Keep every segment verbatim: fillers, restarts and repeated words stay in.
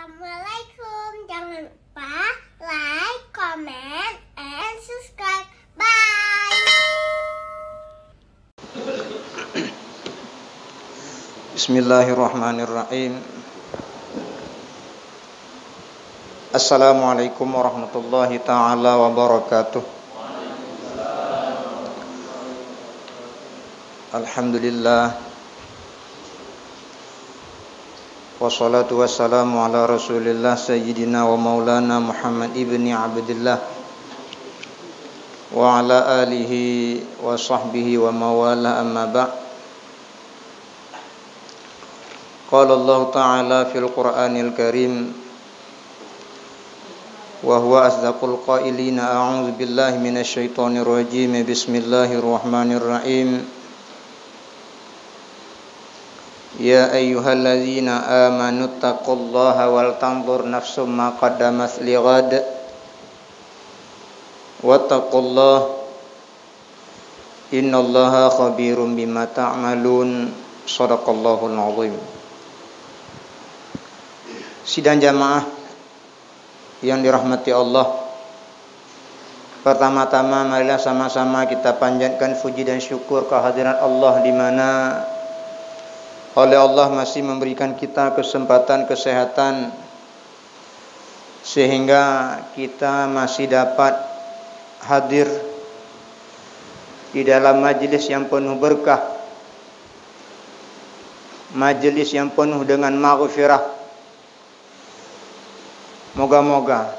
Assalamualaikum. Jangan lupa like, comment, and subscribe. Bye. Bismillahirrahmanirrahim. Assalamualaikum warahmatullahi taala wabarakatuh. Alhamdulillah. Wassalatu wassalamu ala Rasulillah, Sayyidina wa Maulana Muhammad ibni Abdillah, wa ala alihi wa sahbihi wa mawalah, amma ba'd. Qala Allah Ta'ala fil Qur'anil Karim, wa huwa asdaqul qailina, a'udzu billahi minasy syaithanir rajim. Bismillahirrahmanirrahim. Ya ayyuhalladzina amanu taqullaha wal tanzur nafsum ma qaddamat lighad. Wattaqullah. Innallaha khabirum bima ta'malun. Shadaqallahul azim. Sidang jamaah yang dirahmati Allah, pertama-tama marilah sama-sama kita panjatkan puji dan syukur kehadirat Allah, di mana oleh Allah masih memberikan kita kesempatan, kesehatan, sehingga kita masih dapat hadir di dalam majlis yang penuh berkah, majlis yang penuh dengan maghfirah. Moga-moga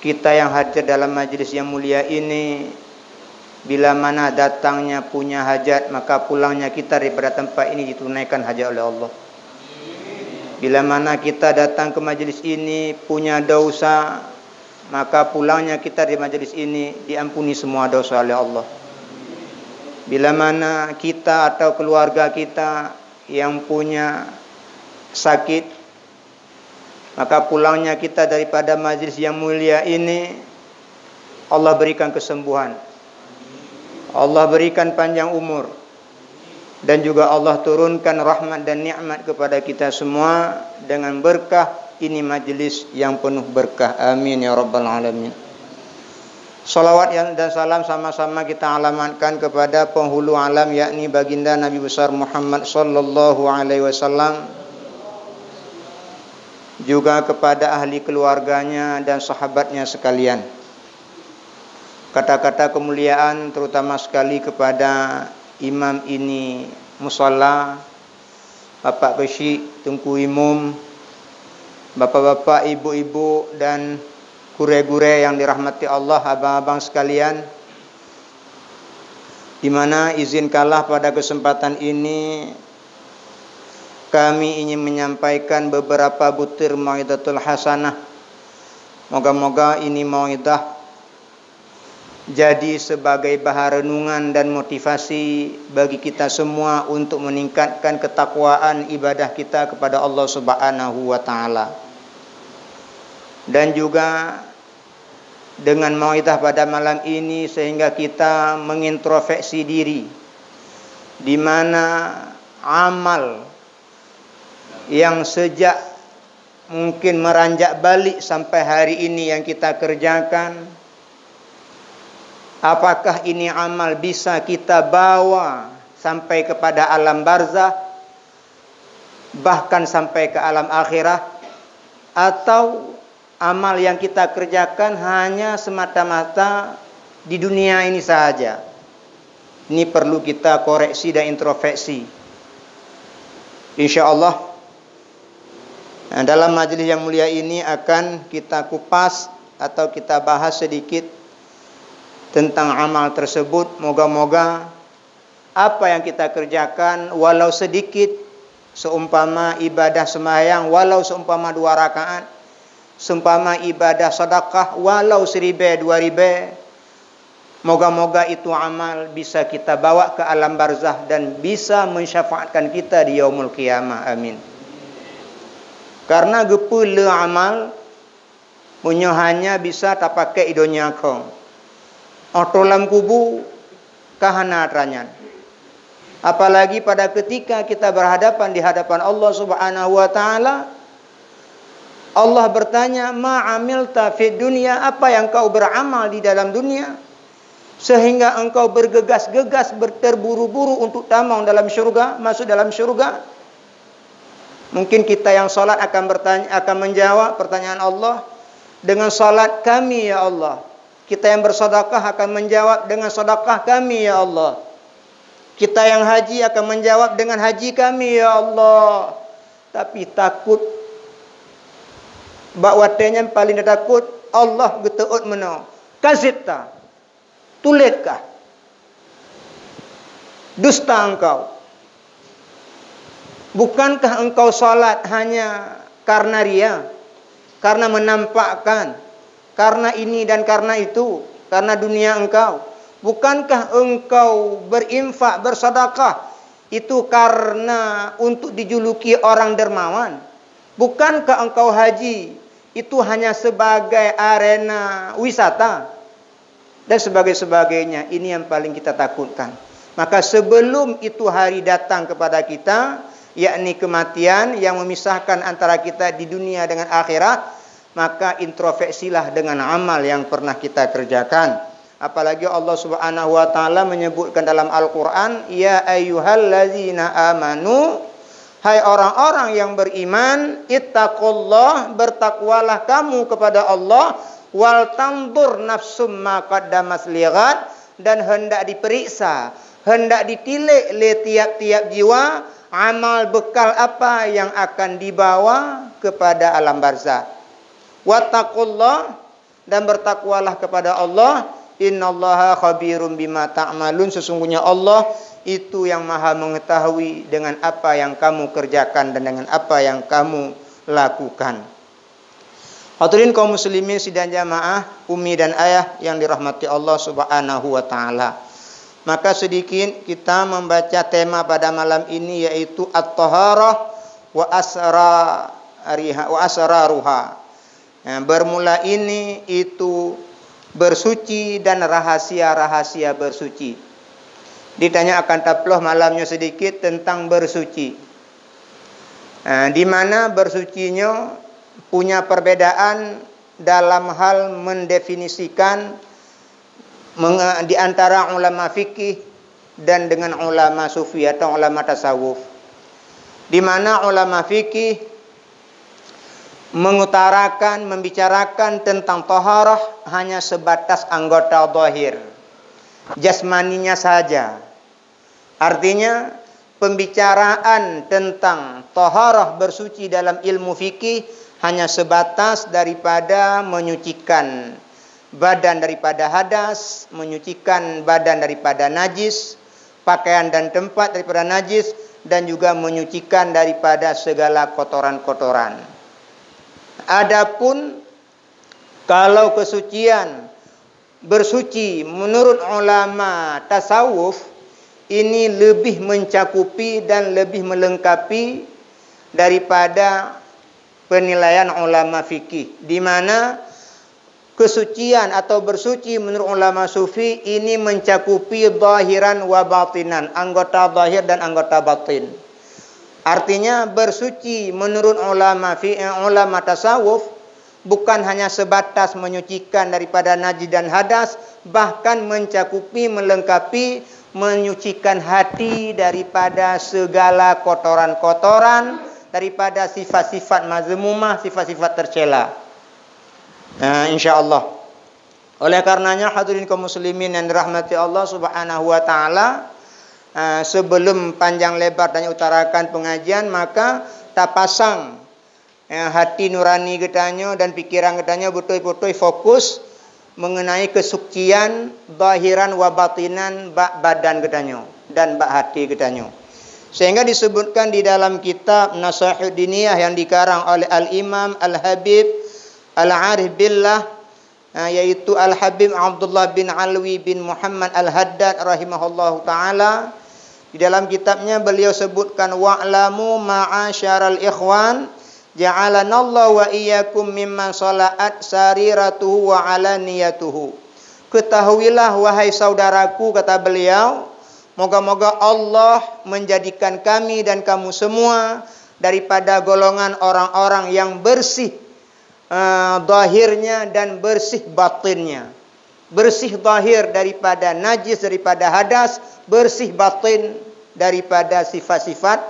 kita yang hadir dalam majlis yang mulia ini, bila mana datangnya punya hajat, maka pulangnya kita daripada tempat ini ditunaikan hajat oleh Allah. Bila mana kita datang ke majlis ini punya dosa, maka pulangnya kita di majlis ini diampuni semua dosa oleh Allah. Bila mana kita atau keluarga kita yang punya sakit, maka pulangnya kita daripada majlis yang mulia ini, Allah berikan kesembuhan, Allah berikan panjang umur, dan juga Allah turunkan rahmat dan nikmat kepada kita semua dengan berkah ini majlis yang penuh berkah. Amin ya rabbal alamin. Salawat yang, dan salam sama-sama kita alamatkan kepada penghulu alam, yakni Baginda Nabi Besar Muhammad sallallahu alaihi wasallam, juga kepada ahli keluarganya dan sahabatnya sekalian. Kata-kata kemuliaan terutama sekali kepada imam ini musala, Bapak Keuchik, Teungku Imum, bapak-bapak, ibu-ibu, dan gurée-gurée yang dirahmati Allah, abang-abang sekalian, di mana izinkanlah pada kesempatan ini kami ingin menyampaikan beberapa butir mau'izatul hasanah. Moga-moga ini mau'izah jadi sebagai bahan renungan dan motivasi bagi kita semua untuk meningkatkan ketakwaan ibadah kita kepada Allah Subhanahu wa Ta'ala. Dan juga dengan mau'izah pada malam ini, sehingga kita mengintrospeksi diri, di mana amal yang sejak mungkin meranjak balik sampai hari ini yang kita kerjakan, apakah ini amal bisa kita bawa sampai kepada alam barzah, bahkan sampai ke alam akhirat, atau amal yang kita kerjakan hanya semata-mata di dunia ini sahaja? Ini perlu kita koreksi dan introspeksi. Insya Allah, dalam majlis yang mulia ini akan kita kupas atau kita bahas sedikit tentang amal tersebut. Moga-moga apa yang kita kerjakan, walau sedikit, seumpama ibadah sembahyang, walau seumpama dua rakaat, seumpama ibadah sedekah, walau siribée, dua ribée, moga-moga itu amal bisa kita bawa ke alam barzah dan bisa mensyafaatkan kita di Yaumul Qiyamah. Amin. Karena geupeue le amal, meunyoe hanya bisa tapakai i donya kong, óh troh lam kubu ka hana atra nyan. Apalagi pada ketika kita berhadapan di hadapan Allah Subhanahu wa Ta'ala, Allah bertanya, "Ma amilta fid dunya?" Apa yang kau beramal di dalam dunia sehingga engkau bergegas-gegas, berterburu-buru untuk tamong dalam syurga, masuk dalam syurga? Mungkin kita yang salat akan bertanya, akan menjawab pertanyaan Allah dengan salat kami, ya Allah. Kita yang bersedekah akan menjawab dengan sedekah kami, ya Allah. Kita yang haji akan menjawab dengan haji kami, ya Allah. Tapi takut, bak watée nyan paling takot Allah geuteuôt meunoe. Kazibta, tulétkah? Dusta engkau. Bukankah engkau salat hanya karena ria, karena menampakkan, karena ini dan karena itu, karena dunia engkau? Bukankah engkau berinfak, bersedekah itu karena untuk dijuluki orang dermawan? Bukankah engkau haji itu hanya sebagai arena wisata? Dan sebagainya. Ini yang paling kita takutkan. Maka sebelum itu hari datang kepada kita, yakni kematian yang memisahkan antara kita di dunia dengan akhirat, maka introspeksilah dengan amal yang pernah kita kerjakan. Apalagi Allah Subhanahu wa taala menyebutkan dalam Al-Qur'an, "Ya ayyuhallazina amanu," hai orang-orang yang beriman, "ittaqullah," bertakwalah kamu kepada Allah, "wal tanzur nafsum ma qaddamat lighad," dan hendak diperiksa, hendak ditilik lé tiap-tiap jiwa amal bekal apa yang akan dibawa kepada alam barzah. "Wattaqullah," dan bertakwalah kepada Allah, "innallaha khabirum bima ta'malun," sesungguhnya Allah itu yang Maha Mengetahui dengan apa yang kamu kerjakan dan dengan apa yang kamu lakukan. Hadirin kaum muslimin sidang jamaah, umi dan ayah yang dirahmati Allah Subhanahu wa taala. Maka sedikit kita membaca tema pada malam ini, yaitu at-taharah wa asrariha, wa asraruha. Nah, bermula ini itu bersuci dan rahasia-rahasia bersuci. Ditanya akan taploh malamnya sedikit tentang bersuci. Nah, di mana bersucinyo punya perbedaan dalam hal mendefinisikan menge-, di antara ulama fikih dan dengan ulama sufi atau ulama tasawuf. Di mana ulama fikih mengutarakan, membicarakan tentang taharah hanya sebatas anggota zahir, jasmaninya saja. Artinya, pembicaraan tentang taharah bersuci dalam ilmu fikih hanya sebatas daripada menyucikan badan daripada hadas, menyucikan badan daripada najis, pakaian dan tempat daripada najis, dan juga menyucikan daripada segala kotoran-kotoran. Adapun kalau kesucian bersuci menurut ulama tasawuf, ini lebih mencakupi dan lebih melengkapi daripada penilaian ulama fikih, di mana kesucian atau bersuci menurut ulama sufi ini mencakupi zahiran wa batinan, anggota zahir dan anggota batin. Artinya, bersuci menurut ulama fi-, ulama tasawuf bukan hanya sebatas menyucikan daripada najis dan hadas, bahkan mencakupi, melengkapi, menyucikan hati daripada segala kotoran-kotoran, daripada sifat-sifat mazmumah, sifat-sifat tercela. Nah, insya Allah. Oleh karenanya, hadirin kaum muslimin yang dirahmati Allah Subhanahu wa taala, eh, sebelum panjang lebar tanya utarakan pengajian, maka tapasang, eh, hati nurani geutanyoe dan pikiran geutanyoe beutôi-beutôi fokus mengenai kesucian zahiran wa batinan bak badan geutanyoe dan bak hati geutanyoe. Sehingga disebutkan di dalam kitab Nasaihuddiniyah yang dikarang oleh Al-Imam Al-Habib Al-Arif Billah, eh, yaitu Al-Habib Abdullah bin Alwi bin Muhammad Al-Haddad rahimahullahu taala. Di dalam kitabnya beliau sebutkan, "Wa'lamu ma'asyaral ikhwan, ja'alanallahu wa iyyakum mimman sala'at sariratuhu wa alaniyatuhu." Ketahuilah, wahai saudaraku, kata beliau, moga-moga Allah menjadikan kami dan kamu semua daripada golongan orang-orang yang bersih eh, zahirnya dan bersih batinnya. Bersih zahir daripada najis, daripada hadas, bersih batin daripada sifat-sifat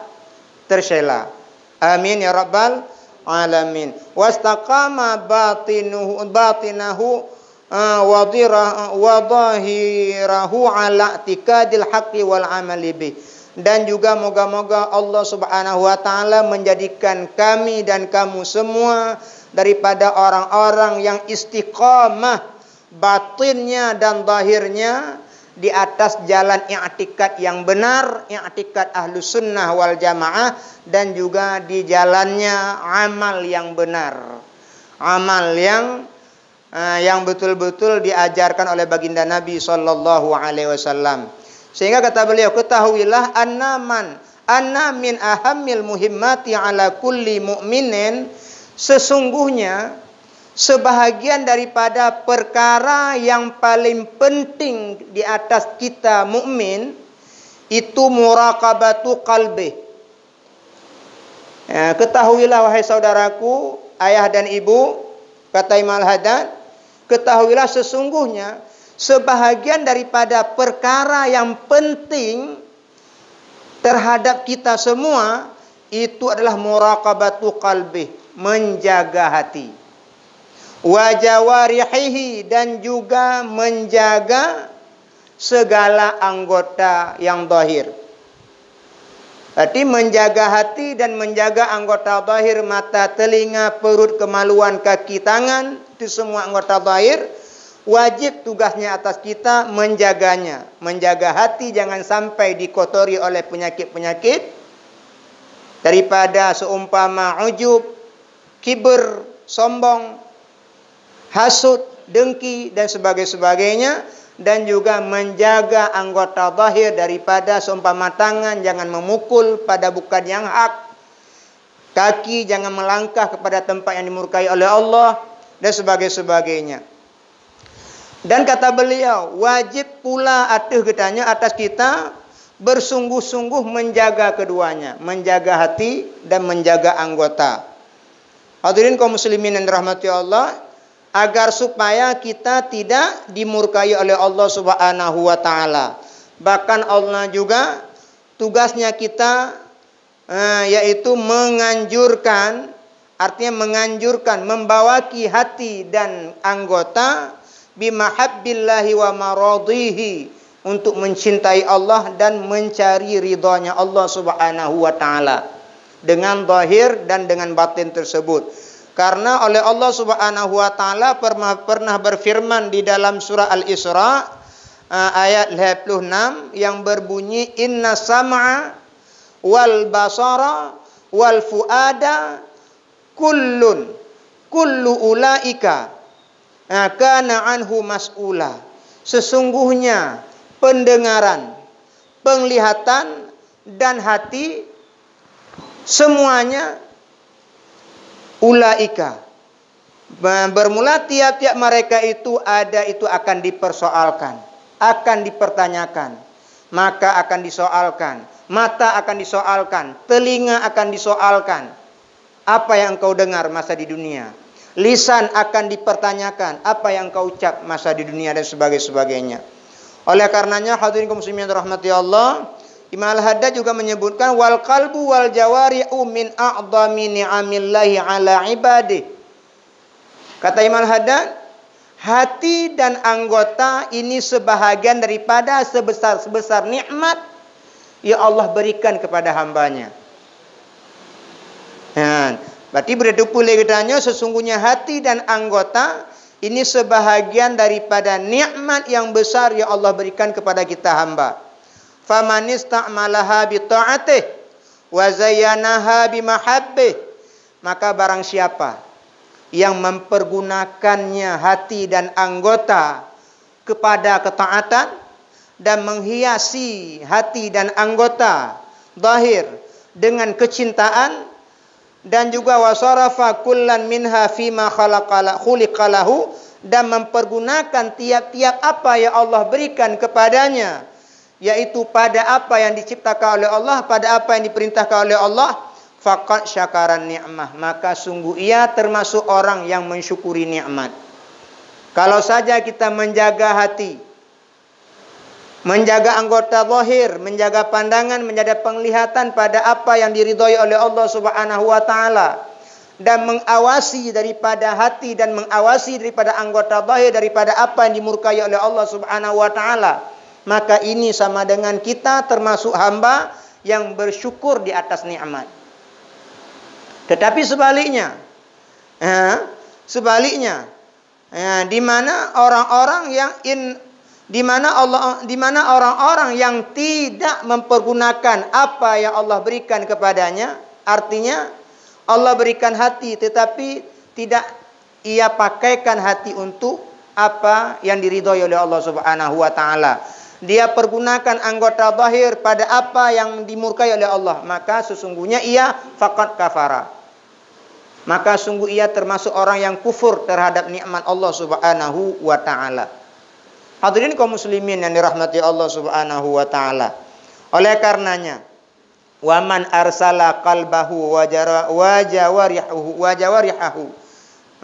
tercela. Amin ya rabbal alamin. Wastaqama batinuhu, batinahu, eh, wa dhira-, wa dhahirahu ala i'tiqadil haqqi wal amali bih. Dan juga moga-moga Allah Subhanahu wa Ta'ala menjadikan kami dan kamu semua daripada orang-orang yang istiqamah batinnya dan zahirnya di atas jalan i'tikad yang benar, i'tikad Ahlus Sunnah wal Jamaah, dan juga di jalannya amal yang benar, amal yang, eh, yang betul-betul diajarkan oleh Baginda Nabi sallallahu alaihi wasallam. Sehingga kata beliau, "Ketahuilah, anna man, anna min ahammil muhimmati ala kulli mu'minin," sesungguhnya sebahagian daripada perkara yang paling penting di atas kita mukmin itu muraqabatu qalbih. Ya, ketahuilah, wahai saudaraku, ayah dan ibu, kata Imam Al-Haddad, ketahuilah, sesungguhnya sebahagian daripada perkara yang penting terhadap kita semua itu adalah muraqabatu qalbih, menjaga hati. Wa jawarihihi, dan juga menjaga segala anggota yang zahir. Berarti menjaga hati dan menjaga anggota zahir, mata, telinga, perut, kemaluan, kaki, tangan, itu semua anggota zahir, wajib tugasnya atas kita menjaganya. Menjaga hati jangan sampai dikotori oleh penyakit-penyakit daripada seumpama ujub, kibr, sombong, hasut, dengki, dan sebagainya, dan juga menjaga anggota zahir daripada seumpama tangan jangan memukul pada bukan yang hak, kaki jangan melangkah kepada tempat yang dimurkai oleh Allah, dan sebagainya. Dan kata beliau, wajib pula ateueh geutanyoe, atas kita, bersungguh-sungguh menjaga keduanya, menjaga hati dan menjaga anggota. Hadirin kaum muslimin yang dirahmati Allah, agar supaya kita tidak dimurkai oleh Allah Subhanahu wa Ta'ala. Bahkan Allah juga tugasnya kita, eh, yaitu menganjurkan, artinya menganjurkan, membawaki hati dan anggota bimahabbillahi wa maradhihi, untuk mencintai Allah dan mencari ridhanya Allah Subhanahu wa Ta'ala dengan zahir dan dengan batin tersebut. Karena oleh Allah Subhanahu wa Ta'ala pernah, pernah berfirman di dalam surah Al-Isra, eh, ayat lhèe ploh nam yang berbunyi, "Inna sam'a wal basara wal fuada kullun, kullu ulaika, ah, kana anhu mas'ula." Sesungguhnya pendengaran, penglihatan, dan hati, semuanya, ulaika, bermula tiap-tiap mereka itu ada, itu akan dipersoalkan, akan dipertanyakan, maka akan disoalkan, mata akan disoalkan, telinga akan disoalkan, apa yang engkau dengar masa di dunia. Lisan akan dipertanyakan, apa yang engkau ucap masa di dunia, dan sebagainya. Oleh karenanya, hadirin kaum muslimin yang dirahmati Allah, Imam Al-Haddad juga menyebutkan, "Wal qalbu wal jawarihu min a'zami ni'amillahi ala ibadih." Kata Imam Al-Haddad, hati dan anggota ini sebahagian daripada sebesar-sebesar nikmat yang Allah berikan kepada hamba-Nya. Nah, berarti beudôh teupeu lé geutanyoe, sesungguhnya hati dan anggota ini sebahagian daripada nikmat yang besar yang Allah berikan kepada kita hamba. "Faman ista'malaha bi ta'atih wa zayyanaha bi mahabbih." Maka barang siapa yang mempergunakannya hati dan anggota kepada ketaatan dan menghiasi hati dan anggota zahir dengan kecintaan, dan juga, "Wa sarafa kullan minha fima khalaqala-, khuliqalahu," dan mempergunakan tiap-tiap apa yang Allah berikan kepadanya, yaitu pada apa yang diciptakan oleh Allah, pada apa yang diperintahkan oleh Allah, faqad syakara ni'mah, maka sungguh ia termasuk orang yang mensyukuri nikmat. Kalau saja kita menjaga hati, menjaga anggota zahir, menjaga pandangan, menjaga penglihatan pada apa yang diridhoi oleh Allah Subhanahu wa taala, dan mengawasi daripada hati dan mengawasi daripada anggota zahir daripada apa yang dimurkai oleh Allah Subhanahu wa taala, maka ini sama dengan kita termasuk hamba yang bersyukur di atas nikmat. Tetapi sebaliknya, eh, sebaliknya, eh, di mana orang-orang yang in, di mana Allah, di mana orang-orang yang tidak mempergunakan apa yang Allah berikan kepadanya, artinya Allah berikan hati tetapi tidak ia pakaikan hati untuk apa yang diridhoi oleh Allah Subhanahu wa taala. Dia pergunakan anggota zahir pada apa yang dimurkai oleh Allah, maka sesungguhnya ia faqad kafara. Maka sungguh ia termasuk orang yang kufur terhadap nikmat Allah Subhanahu wa taala. Hadirin kaum muslimin yang dirahmati Allah Subhanahu wa taala. Oleh karenanya, "Wa man arsala qalbahu wa jara-, wa jawarihahu, wa jawarihahu."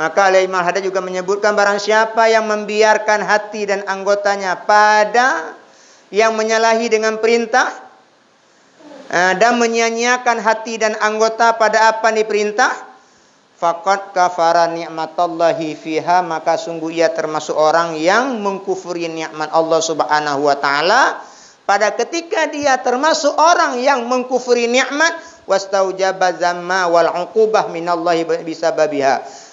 Maka oleh Imam Haddad juga menyebutkan, barang siapa yang membiarkan hati dan anggotanya pada yang menyalahi dengan perintah, eh, dan menyia-nyiakan hati dan anggota pada apa yang diperintah, faqad kafara ni'matallahi fiha, maka sungguh ia termasuk orang yang mengkufuri nikmat Allah Subhanahu wa taala. Pada ketika dia termasuk orang yang mengkufuri nikmat, wastaujaba zamma wal uqubah minallahi bisababiha.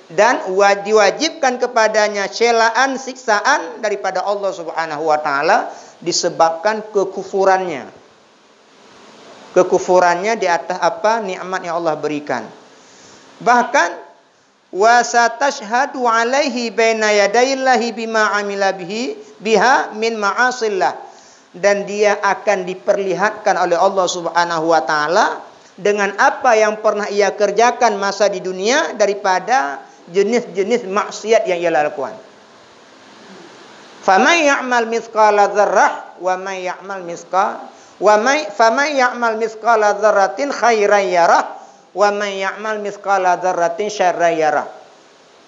Dan wa-, diwajibkan kepadanya celaan, siksaan daripada Allah Subhanahu wa taala disebabkan kekufurannya. Kekufurannya di atas apa nikmat yang Allah berikan. Bahkan, "Wa satashhadu alaihi baina yadaillahi bima amila bihi, biha min ma'asillah." Dan dia akan diperlihatkan oleh Allah Subhanahu wa taala dengan apa yang pernah ia kerjakan masa di dunia daripada jenis-jenis maksiat yang ia lakukan. "Faman ya'mal mithqala dzarrah, wa man ya'mal mithqa-, wa may-, faman ya'mal mithqala dzarratin khairan yarah, wa man ya'mal mithqala dzarratin syarran yarah."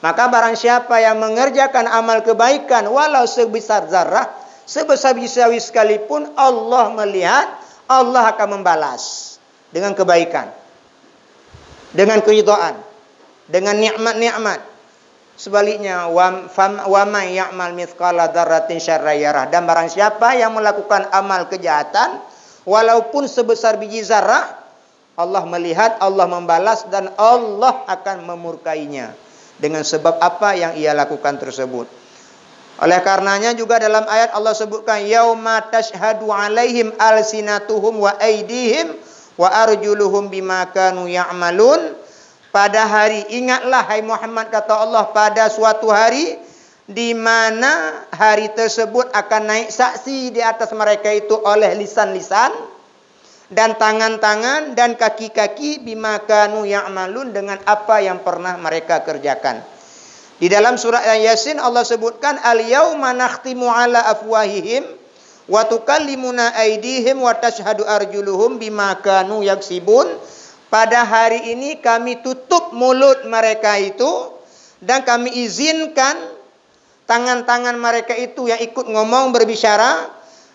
Maka barang siapa yang mengerjakan amal kebaikan walau sebesar zarah, sebesar biji sawi sekalipun, Allah melihat, Allah akan membalas dengan kebaikan, dengan keridhaan, dengan nikmat-nikmat. Sebaliknya, wa, fam-, "Wa man ya'mal mithqala dzarratin syarran yarah." Dan barang siapa yang melakukan amal kejahatan, walaupun sebesar biji zarah, Allah melihat, Allah membalas, dan Allah akan memurkainya dengan sebab apa yang ia lakukan tersebut. Oleh karenanya juga dalam ayat Allah sebutkan, "Yauma tashhadu alaihim alsinatuhum wa aidihim wa arjuluhum bima kanu ya'malun." Pada hari, ingatlah hai Muhammad, kata Allah, pada suatu hari di mana hari tersebut akan naik saksi di atas mereka itu oleh lisan-lisan dan tangan-tangan dan kaki-kaki, bima kanu ya'malun, dengan apa yang pernah mereka kerjakan. Di dalam surah Yasin Allah sebutkan, "Al-yauma nakhtimu ala afwahihim wa tukallimuna aidihim wa tashhadu arjuluhum bima kanu yaksibun." Pada hari ini kami tutup mulut mereka itu dan kami izinkan tangan-tangan mereka itu yang ikut ngomong, berbicara,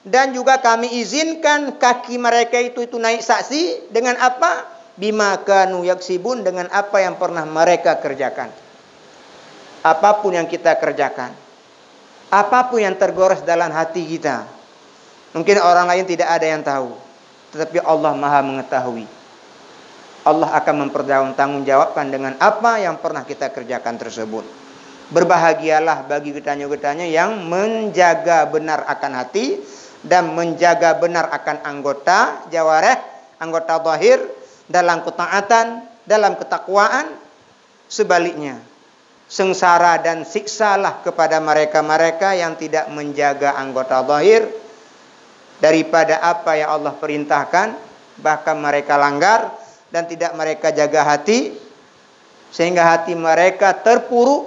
dan juga kami izinkan kaki mereka itu, itu naik saksi dengan apa? Bima kanu yaksibun, dengan apa yang pernah mereka kerjakan. Apapun yang kita kerjakan, apapun yang tergores dalam hati kita, mungkin orang lain tidak ada yang tahu, tetapi Allah Maha Mengetahui. Allah akan mempertanggungjawabkan dengan apa yang pernah kita kerjakan tersebut. Berbahagialah bagi geutanyoe-geutanyoe yang menjaga benar akan hati dan menjaga benar akan anggota jawareh, anggota zahir, dalam ketaatan, dalam ketakwaan. Sebaliknya, sengsara dan siksalah kepada mereka-mereka yang tidak menjaga anggota zahir daripada apa yang Allah perintahkan, bahkan mereka langgar dan tidak mereka jaga hati, sehingga hati mereka terpuruk,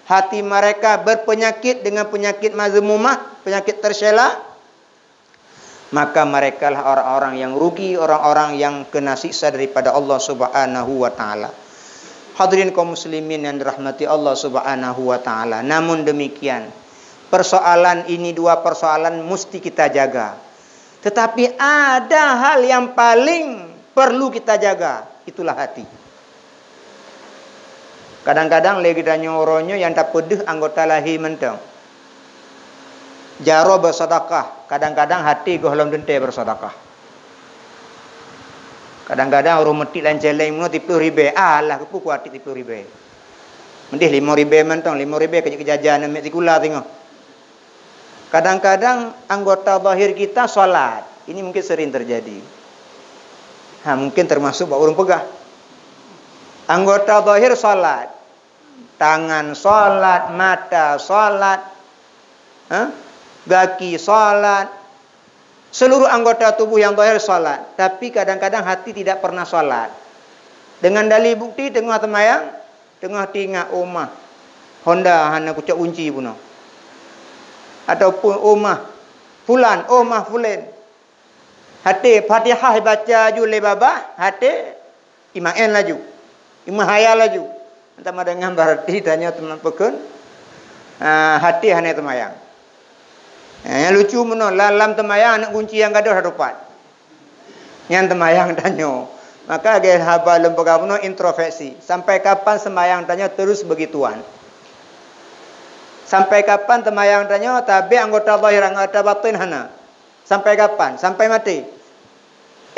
hati mereka berpenyakit dengan penyakit mazmumah, penyakit tercela, Maka merekalah orang-orang yang rugi, orang-orang yang kena siksa daripada Allah Subhanahu wa Ta'ala. Hadirin kaum muslimin yang dirahmati Allah Subhanahu wa Ta'ala. Namun demikian, persoalan ini, dua persoalan mesti kita jaga. Tetapi ada hal yang paling perlu kita jaga, itulah hati. Kadang-kadang lé geutanyoe uroe nyoe nyang tapeudeuh anggota lahé mantong. Jaroe beuseudekah, kadang-kadang até gohlom teuntée beuseudekah. Kadang-kadang ureuëng meutik lam céléng meunyoe siplôh ribée, alah, keupeue kuatik siplôh ribée. Meudeh limong ribée mantong, limong ribée keu jeuet keu jajan aneuk miet sikula singoh. Kadang-kadang anggota zahir kita salat. Ini mungkin sering terjadi. Ha, mungkin termasuk bak ureuëng peugah. Anggota zahir salat. Tangan salat, mata salat, ha? Gaki salat. Seluruh anggota tubuh yang zahir salat. Tapi kadang-kadang hati tidak pernah salat. Dengan dalil bukti, teungoh seumayang, teungoh teuingat, "Oh mah, Honda hana kucok gunci bunoe." Ataupun, "Oh mah, fulan, oh mah fulen." Até Fatihah baca laju lé babah, até imeu'en laju. Imeuhayal laju. Teuma deungon berarti tanyoe teuma peukon, ah, até hana seumayang. Eh, nyang lucu meunoe, lam, lam seumayang aneuk gunci nyang gadôh that pat. Nyan seumayang tanyoe. Maka lagée haba lôn peugah bunoe, introspeksi. Sampai kapan seumayang tanyoe terus begituan? Sampai kapan seumayang tanyoe tabé anggota zahir, anggota batin hana? Sampai kapan? Sampai maté?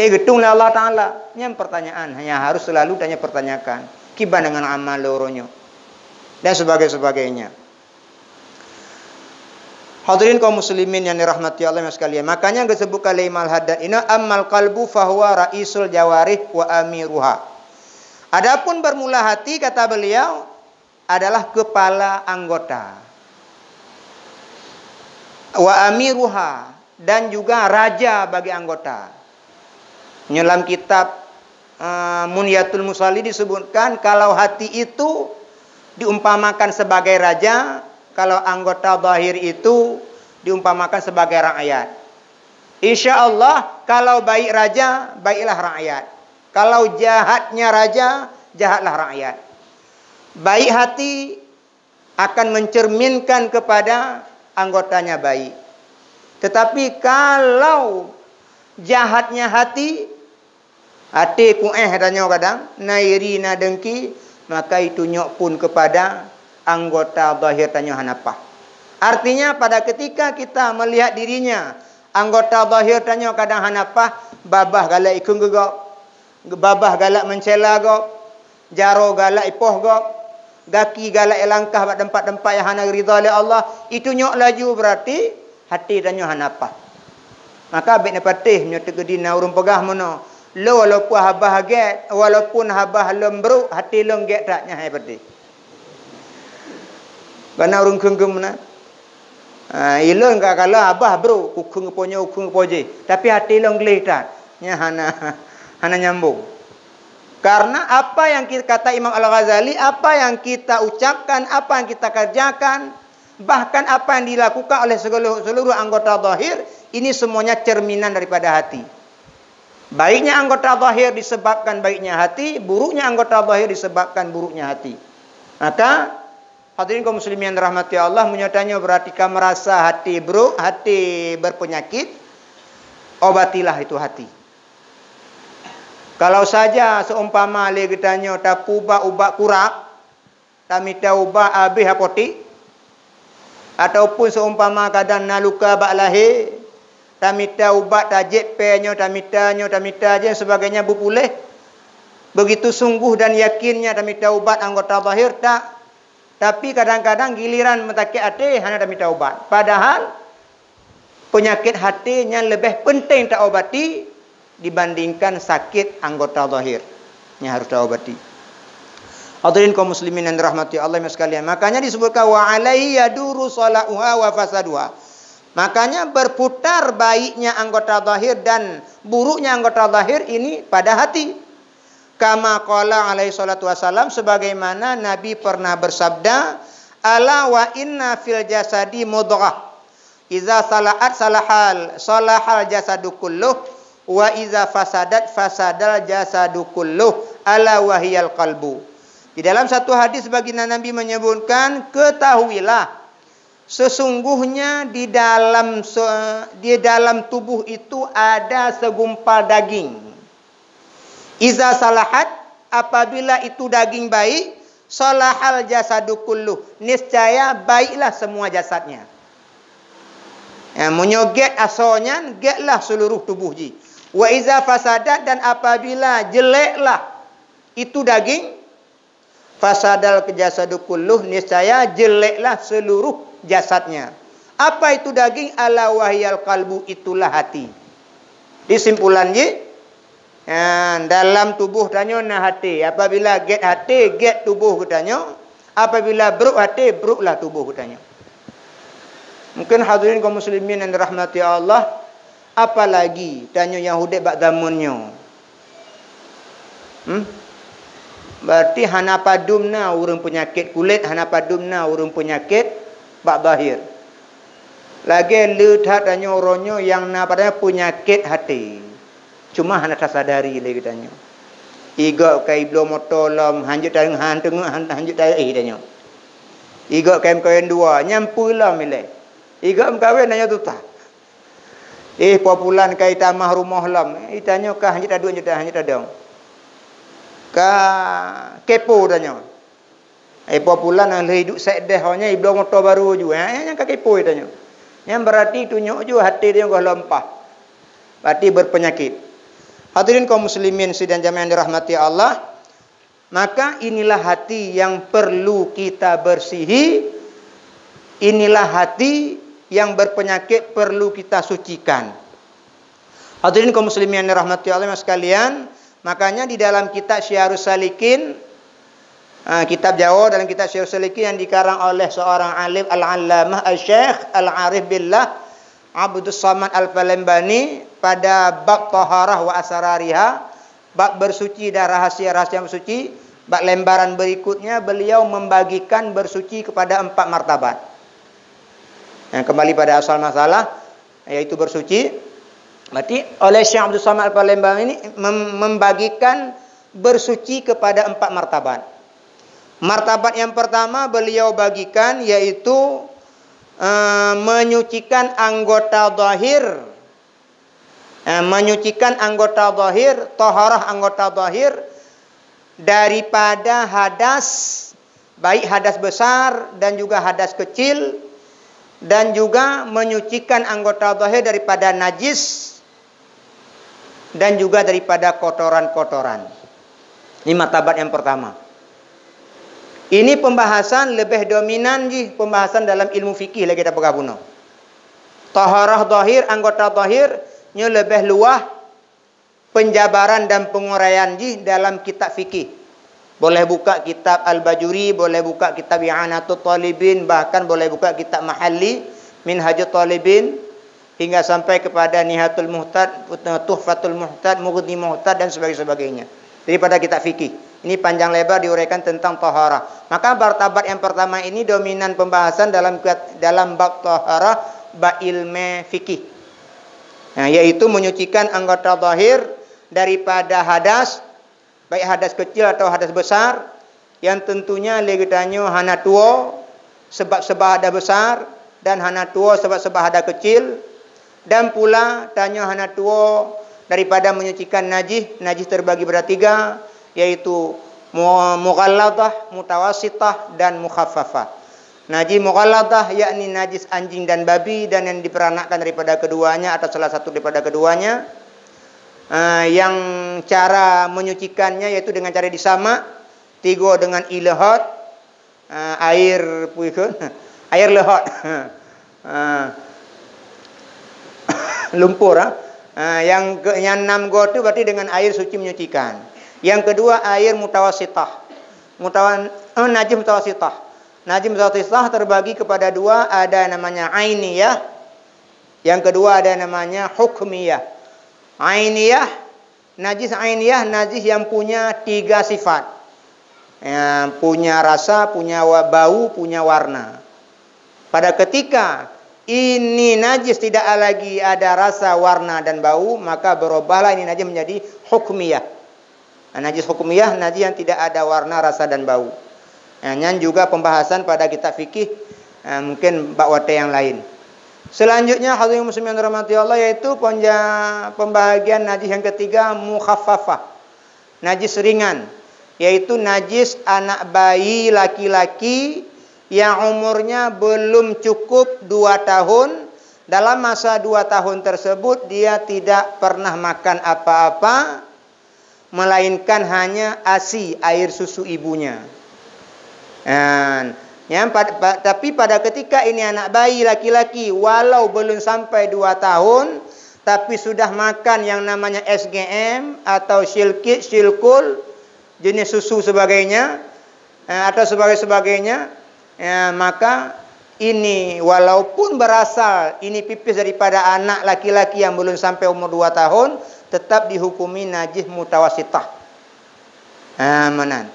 Eh, geutung lé Allah Ta'ala. Nyan pertanyaan yang harus selalu tanyoe pertanyakan. Kiban deungon amal lôn uroe nyoe? Dan sebagainya. Hadirin kaum muslimin yang dirahmati Allah sekalian. Makanya geusebut kali Imam Al-Haddad ini, "Ammal qalbu fahuwa ra'isul jawarih wa amiruha." Adapun bermula hati, kata beliau, adalah kepala anggota. Wa amiruha, dan juga raja bagi anggota. Nyoe lam kitab, eh, Munyatul Musalli disebutkan, kalau hati itu diumpamakan sebagai raja, kalau anggota zahir itu diumpamakan sebagai rakyat. Insya Allah, kalau baik raja, baiklah rakyat. Kalau jahatnya raja, jahatlah rakyat. Baik hati akan mencerminkan kepada anggotanya baik. Tetapi kalau jahatnya hati, até kuéh tanyoe kadang, na iri, na dengki, maka itu nyok pun kepada anggota zahir tanyoe hana paih. Artinya, pada ketika kita melihat dirinya, anggota zahir tanyoe kadang hana paih, babah galak ikheun keu gob, babah galak meucela gob, jaroe galak ipoh gob, gaki galak ilangkah bak teumpat-teumpat nyang hana ridha lé Allah, itu nyok laju berarti até tanyoe hana paih. Maka bék neupatéh meunyoe teukeudi na ureuëng peugah meunoe, lôn walaupun haba gét, walaupun haba lôn brok, até lôn gét that, nyan hai patéh. Kana ureuëng kheun-kheun meunan. Ha, ilôn ka kala haba brok, kukheun po nyoe, kukheun po jih. Tapi até lôn gleh that. Nyan hana, hana nyambung. Karena apa yang kita, kata Imam Al-Ghazali, apa yang kita ucapkan, apa yang kita kerjakan, bahkan apa yang dilakukan oleh seluruh, seluruh anggota zahir, ini semuanya cerminan daripada hati. Baiknya anggota zahir disebabkan baiknya hati, buruknya anggota zahir disebabkan buruknya hati. Maka, hadirin kaum muslimin yang dirahmati Allah, meunyoe tanyoe berarti ka merasa hati brok, hati berpenyakit, obatilah itu hati. Kalau saja seumpama lé geutanyoe tapeuubat ubat kurap, tamita ubat habéh apotik, ataupun seumpama kadang na luka bak lahé, tamita ubat, tajép pée nyoe, tamita nyoe, tamita jih, sebagainya, beupuléh. Begitu sungguh dan yakinnya tamita ubat anggota zahir, ta-, tapi kadang-kadang giliran meusakét até hana tamita ubat. Padahal peunyakét até nyan leubeh peunteng taobati dibandingkan sakét anggota zahir nyang harôh taobati. Hadirin kaum muslimin yang dirahmati Allah sekalian, makanya disebutkan, "Wa alaihi yaduru salahuha wa fasaduha." Makanya berputar baiknya anggota zahir dan buruknya anggota zahir ini pada hati. Kama qala alaihi salatu wasalam, sebagaimana Nabi pernah bersabda, "Ala wa inna fil jasadi mudghah." "Iza salahat salahal, salahal jasadu kulluh, wa iza fasadat fasadal jasadu kulluh, ala wahiyal qalbu." Di dalam satu hadis baginda Nabi menyebutkan, "Ketahuilah, sesungguhnya di dalam se-, di dalam tubuh itu ada segumpal daging. Iza salahat, apabila itu daging baik, salahal jasadu kulluh, niscaya baiklah semua jasadnya." Ya, meunyoe gét asoe nyan, gétlah seluruh tubuh jih. "Wa iza fasadat, dan apabila jeleklah itu daging, fasadal jasadu kulluh, niscaya jeleklah seluruh jasadnya." Apa itu daging? "Ala wahiyal qalbu, itulah hati." Kesimpulan jih, ha, dalam tuboh tanyoe na até. Apabila gét até, gét tuboh geutanyoe. Apabila brok até, broklah tuboh geutanyoe. Mungkin hadirin kaum muslimin yang dirahmati Allah, apalagi tanyoe nyang udeb bak zaman nyoe. Hmm? Berarti hana padum na ureuëng peunyakét kulét, hana padum na ureuëng peunyakét bak zahir. Lagée le that tanyoe uroe nyoe nyang na padahai peunyakét até. Cuma hana tasadari lé geutanyoe. Igok ka ibloe moto lom, hanjeuet tadeungoe, han teungoh, han, hanjeuet taéh tanyoe. Igok ka meukawen dua, nyan peue lom ilée. Igok meukawen tanyoe tutah. Eh, po pulan ka itamah rumoh lom, eh, tanyoe ka hanjeuet taduek, hanjeuet ta-, hanjeuet tadong. Ka kepo tanyoe. Eh, po pulan nyang lheueh iduek sék déh ho nyan ibloe moto baru ju. Eh, nyang ka kepo tanyoe. Nyan berarti tunyok ju até tanyoe goh lom paih. Berarti berpenyakit. Hadirin kaum muslimin sidang jamaah yang dirahmati Allah, maka inilah hati yang perlu kita bersihi, inilah hati yang berpenyakit perlu kita sucikan. Hadirin kaum muslimin yang dirahmati Allah sekalian, makanya di dalam kitab Syiarus Salikin, ah, kitab Jawa, dalam kitab Syiarus Salikin yang dikarang oleh seorang alim Al-Allamah Al-Syekh Al-Arif Billah Abdus Samad Al-Palembani, pada bab taharah wa asrariha, bab bersuci dan rahasia-rahasia bersuci, bab lembaran berikutnya beliau membagikan bersuci kepada empat martabat. Yang kembali pada asal masalah, yaitu bersuci. Berarti oleh Syekh Abdul Samad Al-Palembang ini mem-, membagikan bersuci kepada empat martabat. Martabat yang pertama beliau bagikan yaitu, eh, menyucikan anggota zahir. Eh, menyucikan anggota zahir, taharah anggota zahir daripada hadas, baik hadas besar dan juga hadas kecil, dan juga menyucikan anggota zahir daripada najis dan juga daripada kotoran-kotoran. Ini martabat yang pertama. Ini pembahasan lebih dominan jih pembahasan dalam ilmu fikih lagée tapeugah bunoe. Taharah zahir, anggota zahir, nyoe lebih luwah penjabaran dan penguraian jih dalam kitab fikih. Boleh buka kitab Al-Bajuri, boleh buka kitab I'anatut Talibin, bahkan boleh buka kitab Mahalli, Minhajut Talibin, hingga sampai kepada Nihatul Muhtad, Tuhfatul Muhtad, Mughni Muhtad, dan sebagainya. Daripada kitab fikih. Ini panjang lebar diuraikan tentang taharah. Maka martabat yang pertama ini dominan pembahasan dalam kiat-, dalam bab taharah bak ilmu fikih. Nah, yaitu menyucikan anggota zahir daripada hadas, baik hadas kecil atau hadas besar, yang tentunya lé geutanyoe hana tuwoe sebab-sebab hadas besar dan hana tuwoe sebab-sebab hadas kecil, dan pula tanyoe hana tuwoe daripada menyucikan najih. Najih terbagi pada tiga, yaitu mu-, mughalladhah, mutawasitah, dan mukhaffafah. Najih mughalladhah yakni najis anjing dan babi dan yang diperanakkan daripada keduanya atau salah satu daripada keduanya. Ah, yang cara menyucikannya yaitu dengan cara disamak, tiga dengan ié leuhot, ah, air puikon, air leuhot. Ah, lumpur, ah. Ah, yang ke, yang enam go tu berarti dengan air suci menyucikan. Yang kedua air mutawasitah. Mutawa-, eh, najis mutawasitah. Najis mutawasitah terbagi kepada dua, ada namanya ainiyah, yang kedua ada namanya hukmiyah. Ainiyah, najis ainiyah, najis yang punya tiga sifat. Ya, punya rasa, punya wa-, bau, punya warna. Pada ketika ini najis tidak lagi ada rasa, warna dan bau, maka berubahlah ini najis menjadi hukmiyah. Nah, najis hukmiyah, najis yang tidak ada warna, rasa dan bau. Nah, nyan juga pembahasan pada kitab fikih, nah, mungkin bak watée yang lain. Selanjutnya, hadirin muslimin yang dirahmati Allah, yaitu ponja-, pembahagian najis yang ketiga, mukhaffafah. Najis ringan, yaitu najis anak bayi laki-laki yang umurnya belum cukup dua tahun. Dalam masa dua tahun tersebut, dia tidak pernah makan apa-apa, melainkan hanya asi, air susu ibunya. Dan, yang pad-, pa-, tapi pada ketika ini anak bayi laki-laki, walau belum sampai dua tahun, tapi sudah makan yang namanya S G M atau silkit, silkul, jenis susu sebagainya, eh, atau sebagai-sebagainya, eh, maka ini walaupun berasal ini pipis daripada anak laki-laki yang belum sampai umur dua tahun, tetap dihukumi najis mutawasitah. Ha, meunan.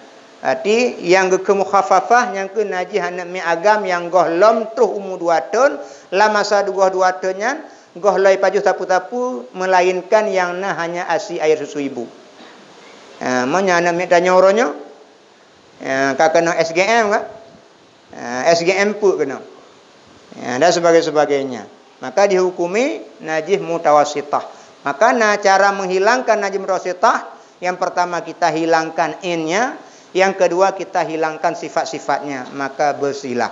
Berarti nyang geukheun mukhaffafah nyang keuh najis aneuk miet agam nyang goh lom troh umu dua thon, lam masa goh dua thon nyan goh lom pajoh tapu-tapu, melainkan nyang na hanya asi air susu ibu. Ha, meunyoe aneuk miet tanyoe uroe nyoe, ha, ka keunong S G M kan? Ha, S G M peuet keunong. Ha, dan sebagainya. Maka dihukumi najis mutawasitah. Maka na cara menghilangkan najis mutawasitah, yang pertama kita hilangkan innya, yang kedua kita hilangkan sifat-sifatnya, maka bersihlah.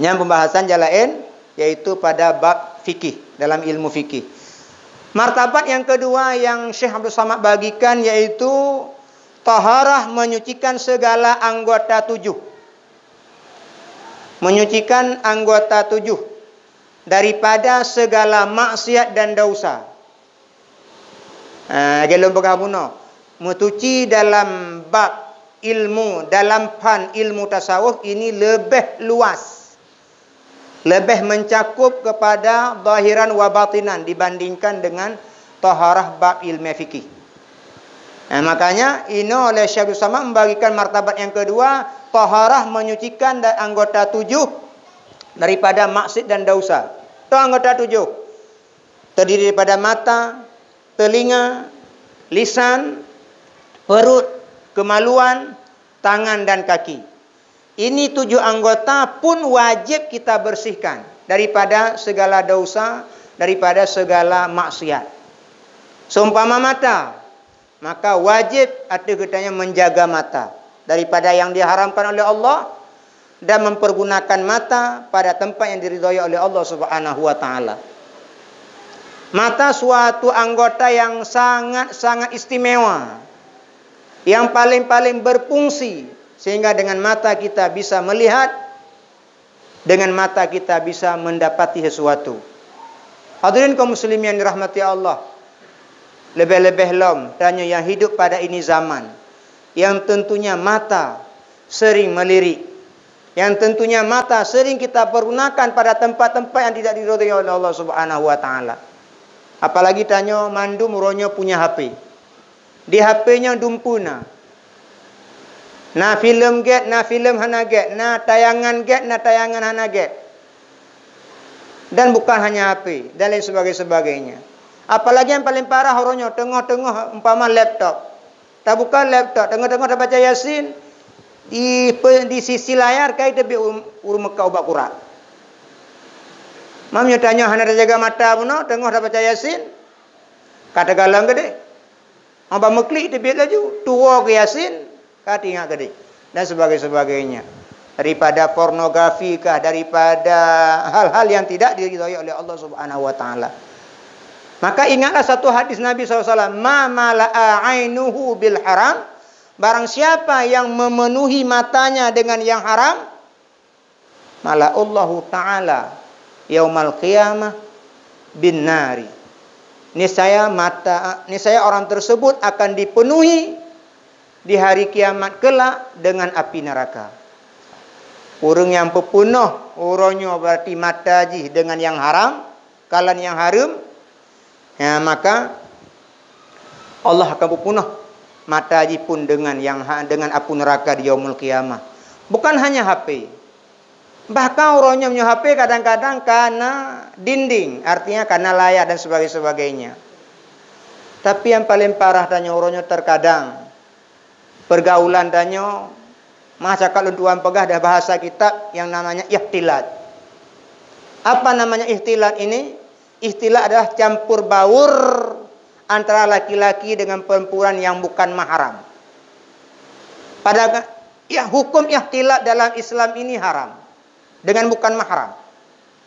Yang pembahasan jalan lain, yaitu pada bab fikih, dalam ilmu fikih. Martabat yang kedua yang Syekh Abdul Samad bagikan yaitu taharah menyucikan segala anggota tujuh. Menyucikan anggota tujuh daripada segala maksiat dan dosa. Ah, lagée lôn peugah bunoe, meutuci dalam bab ilmu, dalam phan ilmu tasawuf ini lebih luas, lebih mencakup kepada zahiran wa batinan dibandingkan dengan taharah bab ilmu fikih. Nah, makanya inoe oleh Syekh Abdul Samad membagikan martabat yang kedua, taharah menyucikan dan anggota tujuh daripada maksiat dan dosa. Itu anggota tujuh. Terdiri daripada mata, telinga, lisan, perut, kemaluan, tangan dan kaki. Ini tujuh anggota pun wajib kita bersihkan daripada segala dosa, daripada segala maksiat. Seumpama mata, maka wajib ateueh geutanyoe menjaga mata daripada yang diharamkan oleh Allah dan mempergunakan mata pada tempat yang diridhoi oleh Allah Subhanahu wa taala. Mata suatu anggota yang sangat-sangat istimewa, yang paling-paling berfungsi, sehingga dengan mata kita bisa melihat, dengan mata kita bisa mendapati sesuatu. Hadirin kaum muslimin yang dirahmati Allah, lebih-lebih lom tanyoe yang hidup pada ini zaman, yang tentunya mata sering melirik, yang tentunya mata sering kita pergunakan pada tempat-tempat yang tidak diridhoi oleh Allah Subhanahu wa taala. Apalagi tanyoe mandum uroe nyoe punya H P. Di H P nyoe dumpeue na. Na filem gét, na filem hana gét, na tayangan gét, na tayangan hana gét. Dan bukan hanya H P, dan lain sebagainya. Apalagi yang paling parah uroe nyoe, teungoh-teungoh umpama laptop. Tabuka laptop, teungoh-teungoh tabaca Yasin, di pe-, di sisi layar kai teubiet ureuëng, ureuëng meukat ubak kurak. Meunyoe tanyoe hana tajaga mata bunoe, teungoh tabaca Yasin, ka tagalon keudeh. Haba meuklik teubiet laju, tuwoe keu Yasin, ka teuingat keudeh, dan sebagainya. Daripada pornografi kah, daripada hal-hal yang tidak diridhoi oleh Allah Subhanahu wa taala. Maka ingatlah satu hadis Nabi sallallahu alaihi wasallam, "Ma mala'a ainuhu bil haram," barang siapa yang memenuhi matanya dengan yang haram, mala'allahu ta'ala yaumal qiyamah bin nari. Niscaya mata, niscaya orang tersebut akan dipenuhi di hari kiamat kelak dengan api neraka. Ureuëng nyang peupeunoh uroe nyoe berarti mata jih dengan nyang haram, kalon nyang hareuem, ya, maka Allah akan peupeunoh mata jih pun dengan nyang ha-, dengan apui neraka di yaumul qiyamah. Bukan hanya H P. Bahkan uroe nyoe meunyoe H P kadang-kadang kana dinding, artinya kana layar dan sebagainya. Tapi yang paling parah tanyoe uroe nyoe terkadang pergaulan tanyoe, maka cakap lôn tuan peugah dah bahasa kitab yang namanya ikhtilat. Apa namanya ikhtilat ini? Ikhtilat adalah campur baur antara laki-laki dengan perempuan yang bukan mahram. Pada ya, hukum ikhtilat dalam Islam ini haram dengan bukan mahram.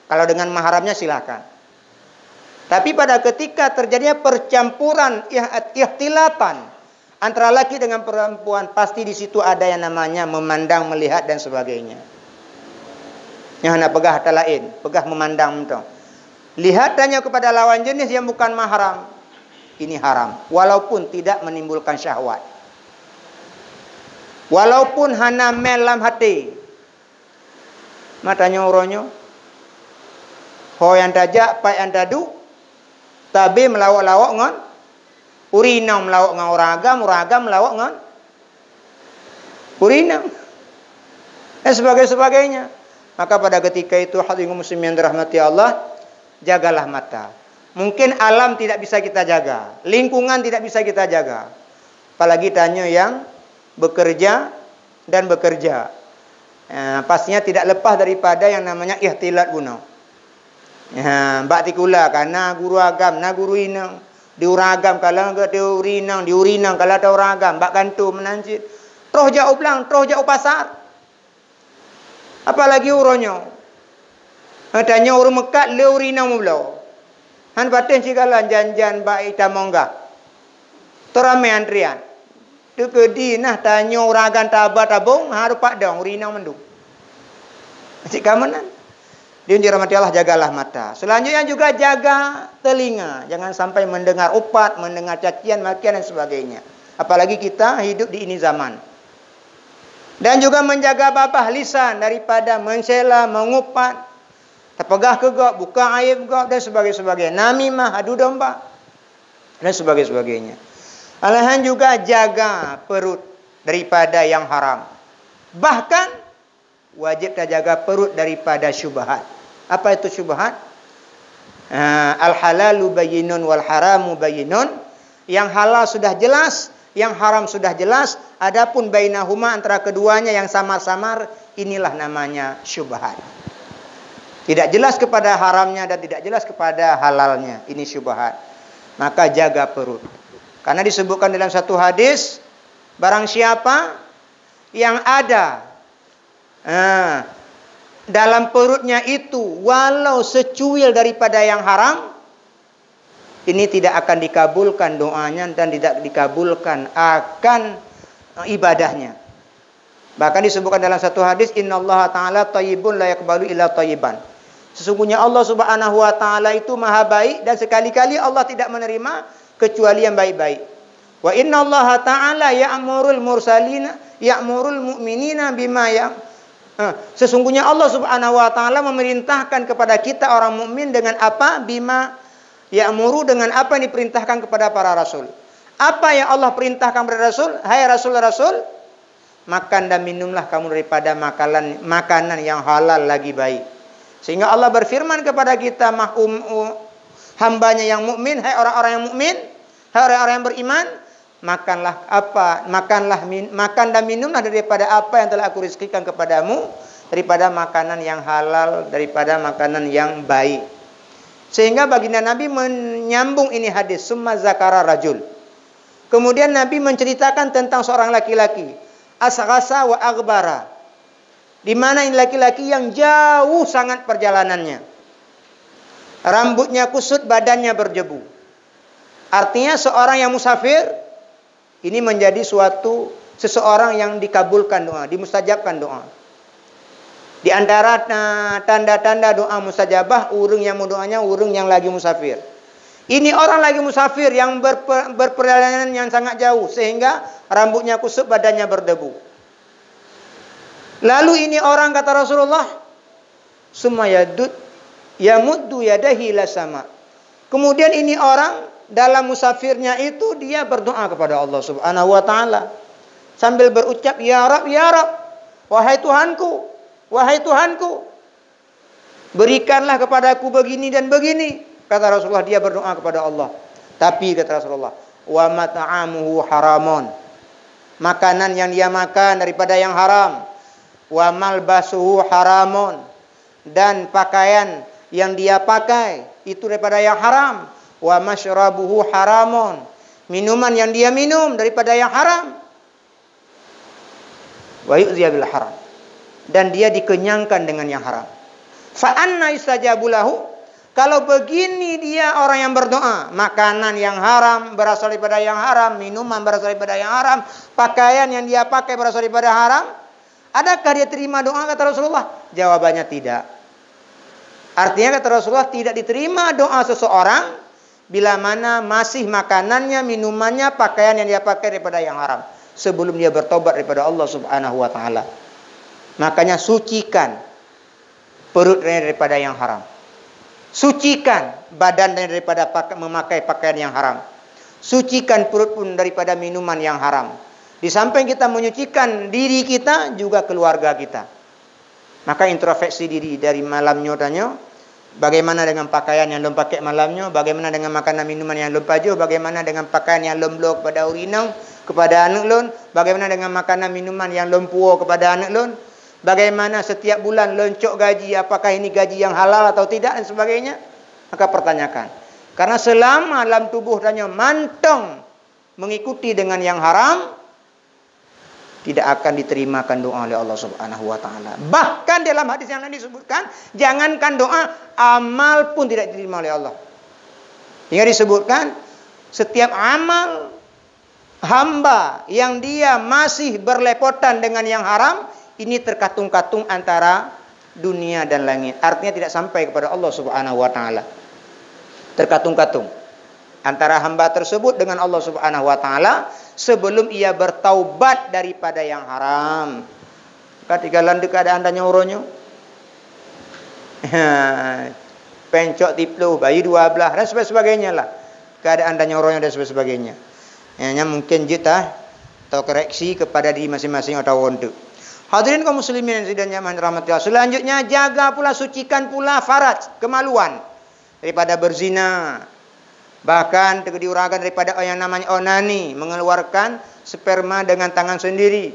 Kalau dengan mahramnya silakan. Tapi pada ketika terjadinya percampuran ih- ikhtilatan antara laki dengan perempuan, pasti di situ ada yang namanya memandang, melihat dan sebagainya. Yang hana peugah kata lain, peugah memandang beutôi. Lihat tanyoe kepada lawan jenis yang bukan mahram, ini haram, walaupun tidak menimbulkan syahwat. Walaupun hana mel lam hati. Maka tanyoe uroe nyoe, ho nyang tajak, pat nyang taduek, tabi meulawok-lawok ngon ureueng inong, meulawok ngon ureueng agam, ureueng agam meulawok ngon ureueng inong, dan sebagainya. Maka pada ketika itu, hadirin muslimin yang dirahmati Allah, jagalah mata. Mungkin alam tidak bisa kita jaga, lingkungan tidak bisa kita jaga, apalagi tanyoe yang bekerja dan bekerja. Eh, pastinya tidak lepas daripada yang namanya ikhtilat bunoe. Ya, bak sikula ka na guru agam, na guru inong. Di ureueng agam ka lheueh ka ureueng inong, di ureueng inong ka lheueh ka ureueng agam, bak kantô meunan cit. Troh jak u blang, troh jak u pasar. Apalagi uroe nyoe. Tanyoe ureueng meukat le ureueng inong meubloe. Han patéh sigalan jan-jan bak ita monggah. Teuramé antrian. Teukeudi nah tanyoe ureueng agam taba tabong, harôh padong ureueng inong mandum. Cit ka meunan. Hadirin dirahmati Allah, jagalah mata. Selanjutnya juga jaga telinga. Jangan sampai mendengar upat, mendengar cacian, makian dan sebagainya. Apalagi kita hidup di ini zaman. Dan juga menjaga babah lisan daripada mencela, mengupat, tapeugah keu gob, buka aib gob dan sebagainya, sebagainya. Namimah, adu domba dan sebagainya, sebagainya. Alahan juga jaga perut daripada yang haram. Bahkan wajib tajaga perut daripada syubhat. Apa itu syubhat? Ah, al-halalu bayyinun wal haramu bayyinun. Yang halal sudah jelas, yang haram sudah jelas. Adapun bainahuma, antara keduanya yang samar-samar, inilah namanya syubhat. Tidak jelas kepada haramnya dan tidak jelas kepada halalnya. Ini syubhat. Maka jaga perut. Karena disebutkan dalam satu hadis, barang siapa yang ada, ah, dalam perutnya itu walau secuil daripada yang haram, ini tidak akan dikabulkan doanya dan tidak dikabulkan akan, eh, ibadahnya. Bahkan disebutkan dalam satu hadis, "Innallaha ta'ala thayyibun la yaqbalu illa thayyiban." Sesungguhnya Allah Subhanahu wa Ta'ala itu maha baik dan sekali-kali Allah tidak menerima kecuali yang baik-baik. "Wa innallaha ta'ala ya'murul mursalina, ya'murul mu'minina bima ya-," eh, sesungguhnya Allah Subhanahu wa Ta'ala memerintahkan kepada kita orang mukmin dengan apa? "Bima ya'muru," dengan apa yang diperintahkan kepada para rasul. Apa yang Allah perintahkan kepada rasul? "Hai rasul-rasul, makan dan minumlah kamu daripada makanan, makanan yang halal lagi baik." Sehingga Allah berfirman kepada kita, mah-, um-, u-, hamba-Nya yang mukmin, "Hai orang-orang yang mukmin, hai orang-orang yang beriman, makanlah apa, makanlah min-, makan dan minumlah daripada apa yang telah Aku rezekikan kepadamu daripada makanan yang halal, daripada makanan yang baik." Sehingga baginda Nabi menyambung ini hadis, "Summa zakara rajul." Kemudian Nabi menceritakan tentang seorang laki-laki, asghasa wa aghbara, di mana ini laki-laki yang jauh sangat perjalanannya. Rambutnya kusut, badannya berdebu. Artinya seorang yang musafir ini menjadi suatu seseorang yang dikabulkan doa, dimustajabkan doa. Di antara, eh, tanda-tanda doa mustajabah, ureueng yang mendoanya ureueng yang lagi musafir. Ini orang lagi musafir yang berpe-, berperjalanan yang sangat jauh sehingga rambutnya kusut, badannya berdebu. Lalu ini orang, kata Rasulullah, "Summa yadud, yamuddu yadaihi ila sama." Kemudian ini orang dalam musafirnya itu dia berdoa kepada Allah Subhanahu wa Ta'ala sambil berucap, "Ya Rab, ya Rab, wahai Tuhanku, wahai Tuhanku." "Berikanlah kepadaku begini dan begini," kata Rasulullah, dia berdoa kepada Allah. Tapi kata Rasulullah, "Wa mat'amuhu haramun." Makanan yang dia makan daripada yang haram. "Wa malbasuhu haramun." Dan pakaian yang dia pakai itu daripada yang haram. "Wa masyrabuhu haramun." Minuman yang dia minum daripada yang haram. "Wa yu'ziya bil haram." Dan dia dikenyangkan dengan yang haram. "Fa anna yustajabu lahu?" Kalau begini dia orang yang berdoa, makanan yang haram berasal daripada yang haram, minuman berasal daripada yang haram, pakaian yang dia pakai berasal daripada haram, adakah dia terima doa, kata Rasulullah? Jawabannya tidak. Artinya, kata Rasulullah, tidak diterima doa seseorang bila mana masih makanannya, minumannya, pakaian yang dia pakai daripada yang haram, sebelum dia bertobat daripada Allah Subhanahu wa Ta'ala. Makanya, sucikan perutnya daripada yang haram. Sucikan badannya daripada paka-, memakai pakaian yang haram. Sucikan perut pun daripada minuman yang haram. Di samping kita menyucikan diri kita, juga keluarga kita. Maka introspeksi diri dari malam nyoe tanyoe, bagaimana dengan pakaian yang lôn pakai malam nyoe, bagaimana dengan makanan minuman yang lôn pajoh, bagaimana dengan pakaian yang lôn bloe kepada ureueng inong, kepada aneuk lôn, bagaimana dengan makanan minuman yang lôn puwoe kepada aneuk lôn, bagaimana setiap bulan lôn cok gaji, apakah ini gaji yang halal atau tidak dan sebagainya, maka pertanyakan. Karena selama lam tuboh tanyoe mantong mengikuti dengan yang haram, tidak akan diterimakan doa oleh Allah Subhanahu wa Ta'ala. Bahkan dalam hadis yang lain disebutkan, jangankan doa, amal pun tidak diterima oleh Allah. Hingga disebutkan, setiap amal hamba yang dia masih berlepotan dengan yang haram, ini terkatung-katung antara dunia dan langit. Artinya, tidak sampai kepada Allah Subhanahu wa Ta'ala. Terkatung-katung antara hamba tersebut dengan Allah Subhanahu wa Ta'ala sebelum ia bertaubat daripada yang haram. Ka tinggalan di keadaan tanyoe uroe nyoe. Pencok tiplôh, bayi dua belas, dan sebagainya lah. Keadaan tanyoe uroe nyoe dan sebagainya. Ya, nyan mungkin jeuet ta-, takoreksi kepada diri masing-masing atawa untuk. Hadirin kaum muslimin yang sidang jamaah rahmati Allah. Selanjutnya, jaga pula, sucikan pula faraj, kemaluan, daripada berzina. Bahkan, diurangkan daripada yang namanya onani, mengeluarkan sperma dengan tangan sendiri.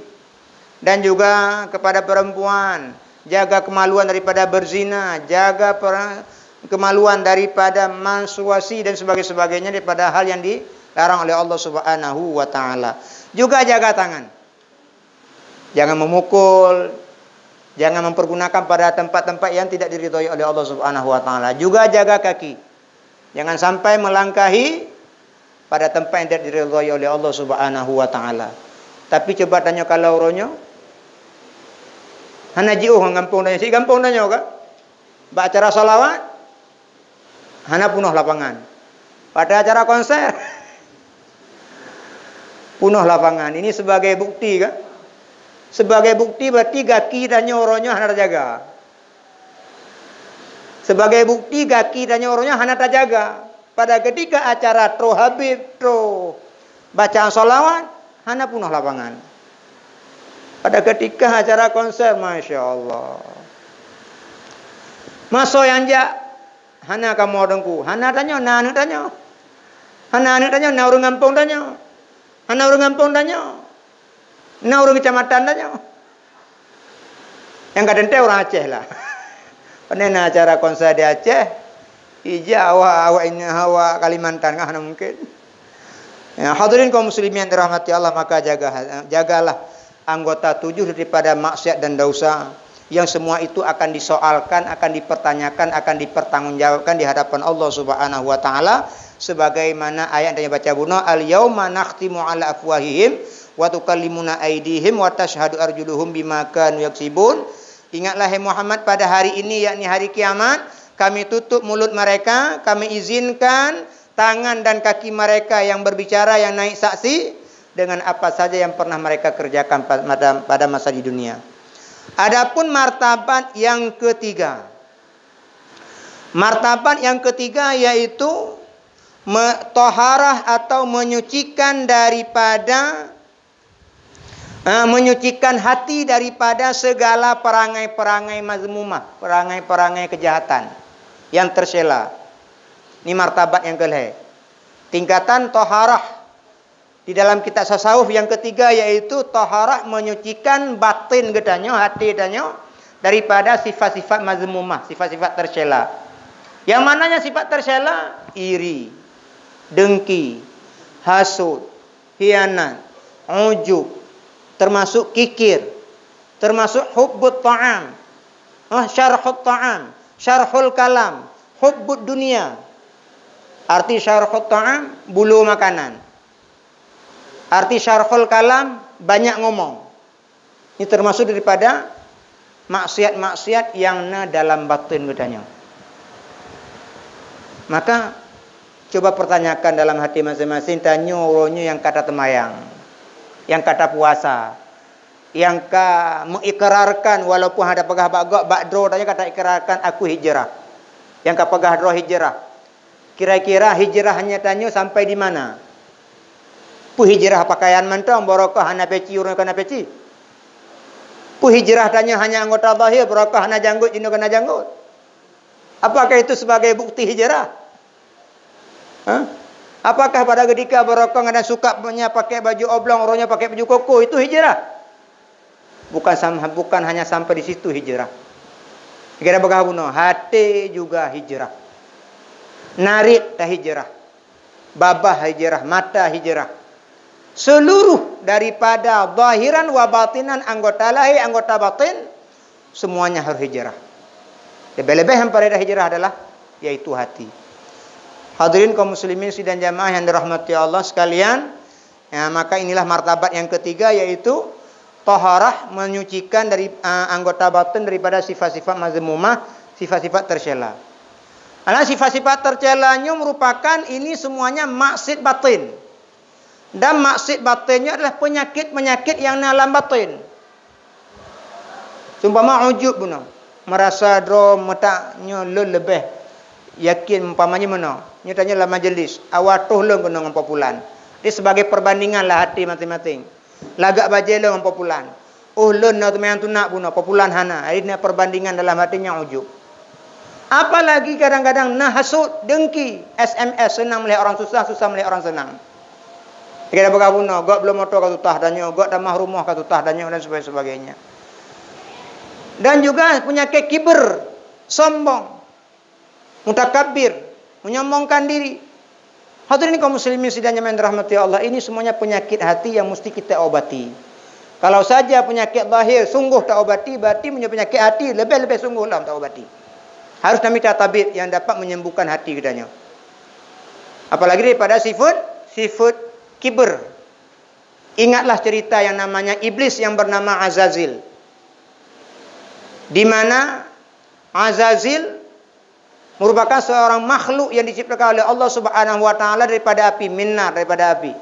Dan juga kepada perempuan, jaga kemaluan daripada berzina, jaga per-, kemaluan daripada menstruasi dan sebagainya, daripada hal yang dilarang oleh Allah Subhanahu wa Ta'ala. Juga jaga tangan. Jangan memukul, jangan mempergunakan pada tempat-tempat yang tidak diridhoi oleh Allah Subhanahu wa Ta'ala. Juga jaga kaki. Jangan sampai melangkahi pada tempat yang tidak diridhoi oleh Allah Subhanahu wa Ta'ala. Tapi coba tanyoe, kalau uroe nyoe hana jiôh ngon gampông tanyoe, si gampông tanyoe ka? Bak acara salawat, hana peunoh lapangan. Pada acara konser, peunoh lapangan. Ini sebagai bukti, kan? Sebagai bukti berarti gaki tanyoe uroe nyoe hana tajaga. Sebagai bukti gaki tanyoe uroe nyoe hana tajaga. Pada ketika acara troh Habib, troh bacaan salawat, hana peunoh lapangan. Pada ketika acara konser, masya Allah. Masa nyang jak, hana kamoe teungku, hana tanyoe, na aneuk tanyoe. Hana aneuk tanyoe, na ureueng gampông tanyoe. Hana ureueng gampông tanyoe, na ureueng kecamatan tanyoe. Nyang ka teuntèe ureueng Aceh lah. Pane na acara konser di Aceh, ija awak, awak ini, awak Kalimantan, kan hana mungkin. Ya, hadirin kaum muslimin yang dirahmati Allah, maka jaga, jagalah anggota tujuh daripada maksiat dan dosa, yang semua itu akan disoalkan, akan dipertanyakan, akan dipertanggungjawabkan di hadapan Allah Subhanahu wa Ta'ala, sebagaimana ayat yang baca bunoe, "Al-yauma nakhtimu ala afwahihim wa tukallimuna aidihim wa tashhadu arjuluhum bima kanu yaksibun." Ingatlah, hai Muhammad, pada hari ini, yakni hari kiamat, kami tutup mulut mereka, kami izinkan tangan dan kaki mereka yang berbicara, yang naik saksi dengan apa saja yang pernah mereka kerjakan pada, pada masa di dunia. Adapun martabat yang ketiga, martabat yang ketiga yaitu me-, toharah atau menyucikan daripada Ah, menyucikan hati daripada segala perangai-perangai mazmumah, perangai-perangai kejahatan yang tercela. Ini martabat yang kelhèe. Tingkatan taharah di dalam kitab tasawuf yang ketiga, yaitu taharah menyucikan batin geutanyoe, hati tanyoe, daripada sifat-sifat mazmumah, sifat-sifat tercela. Yang mananya sifat tercela? Iri, dengki, hasut, khianat, ujub, termasuk kikir, termasuk hubbut ta'am, ah, syarhut ta'am, syarhul kalam, hubbud dunia. Arti syarhut ta'am, bulo makanan. Arti syarhul kalam, banyak ngomong. Ini termasuk daripada maksiat-maksiat yang na dalam batin geutanyoe. Maka, coba pertanyakan dalam hati masing-masing, tanyoe uroe nyoe nyang ka taseumayang, nyang ka tapuasa, nyang ka mengikrarkan, walaupun hana peugah bak gob, bak droe tanyoe ka taikrarkan, "Aku hijrah." Nyang ka peugah droe hijrah. Kira-kira hijrah nyan tanyoe sampai di mana? Peue hijrah pakaian mantong, barokah hana peci, ureueng ka na peci? Peue hijrah tanyoe hanya anggota zahir, barokah hana janggot, jinoe ka na janggot? Apakah itu sebagai bukti hijrah? Hah? Apakah pada ketika barokah ngon sukab nyan pakai baju oblong, uroe nyoe pakai baju koko, itu hijrah? Bukan sam-, bukan hanya sampai di situ hijrah. Kira peugah bunoe, hati juga hijrah. Narit tahijrah. Babah hijrah, mata hijrah. Seluruh daripada zahiran wa batinan, anggota lahir, anggota batin, semuanya harus hijrah. Lebih-lebih yang paling hijrah adalah, yaitu hati. Hadirin kaum muslimin sidang jamaah yang dirahmati Allah sekalian, ya, maka inilah martabat yang ketiga, yaitu taharah, menyucikan dari, ah, anggota batin daripada sifat-sifat mazmumah, sifat-sifat tercela. Karena sifat-sifat tercela nyoe merupakan ini semuanya maksiat batin. Dan maksiat batin nyoe adalah penyakit-penyakit yang na lam batin. Seumpama ujub bunoe, merasa droe meutak nyoe lôn leubeh yakin, umpamanya meunoe, nyoe tanyoe lam majlis, awai toh lôn keunoe ngon po pulan. Jadi sebagai perbandingan lah hati masing-masing. Lagak bajée lôn ngon po pulan. Oh, lôn na teumayang sunat bunoe, po pulan hana. Jadi na perbandingan dalam hati nyang ujub. Apalagi kadang-kadang na hasut, dengki, S M S, senang melihat orang susah, susah melihat orang senang. Kita peugah bunoe, gok bloe moto ka tutah tanyoe, gok tamah rumoh ka tutah tanyoe, dan sebagainya. Dan juga penyakit kiber, sombong, mutakabbir, menyombongkan diri. Hadirin kaum muslimin sidang jamaah yang dirahmati Allah, ini semuanya penyakit hati yang mesti kita obati. Kalau saja penyakit zahir sungguh taobati, berarti meunyoe penyakit hati lebih-lebih sungguh lom taobati. Harus na mita tabib yang dapat menyembuhkan hati geutanyoe. Apalagi daripada sifat, sifat kiber. Ingatlah cerita yang namanya iblis yang bernama Azazil. Di mana Azazil merupakan seorang makhluk yang diciptakan oleh Allah Subhanahu wa Taala daripada api, min nar, daripada api.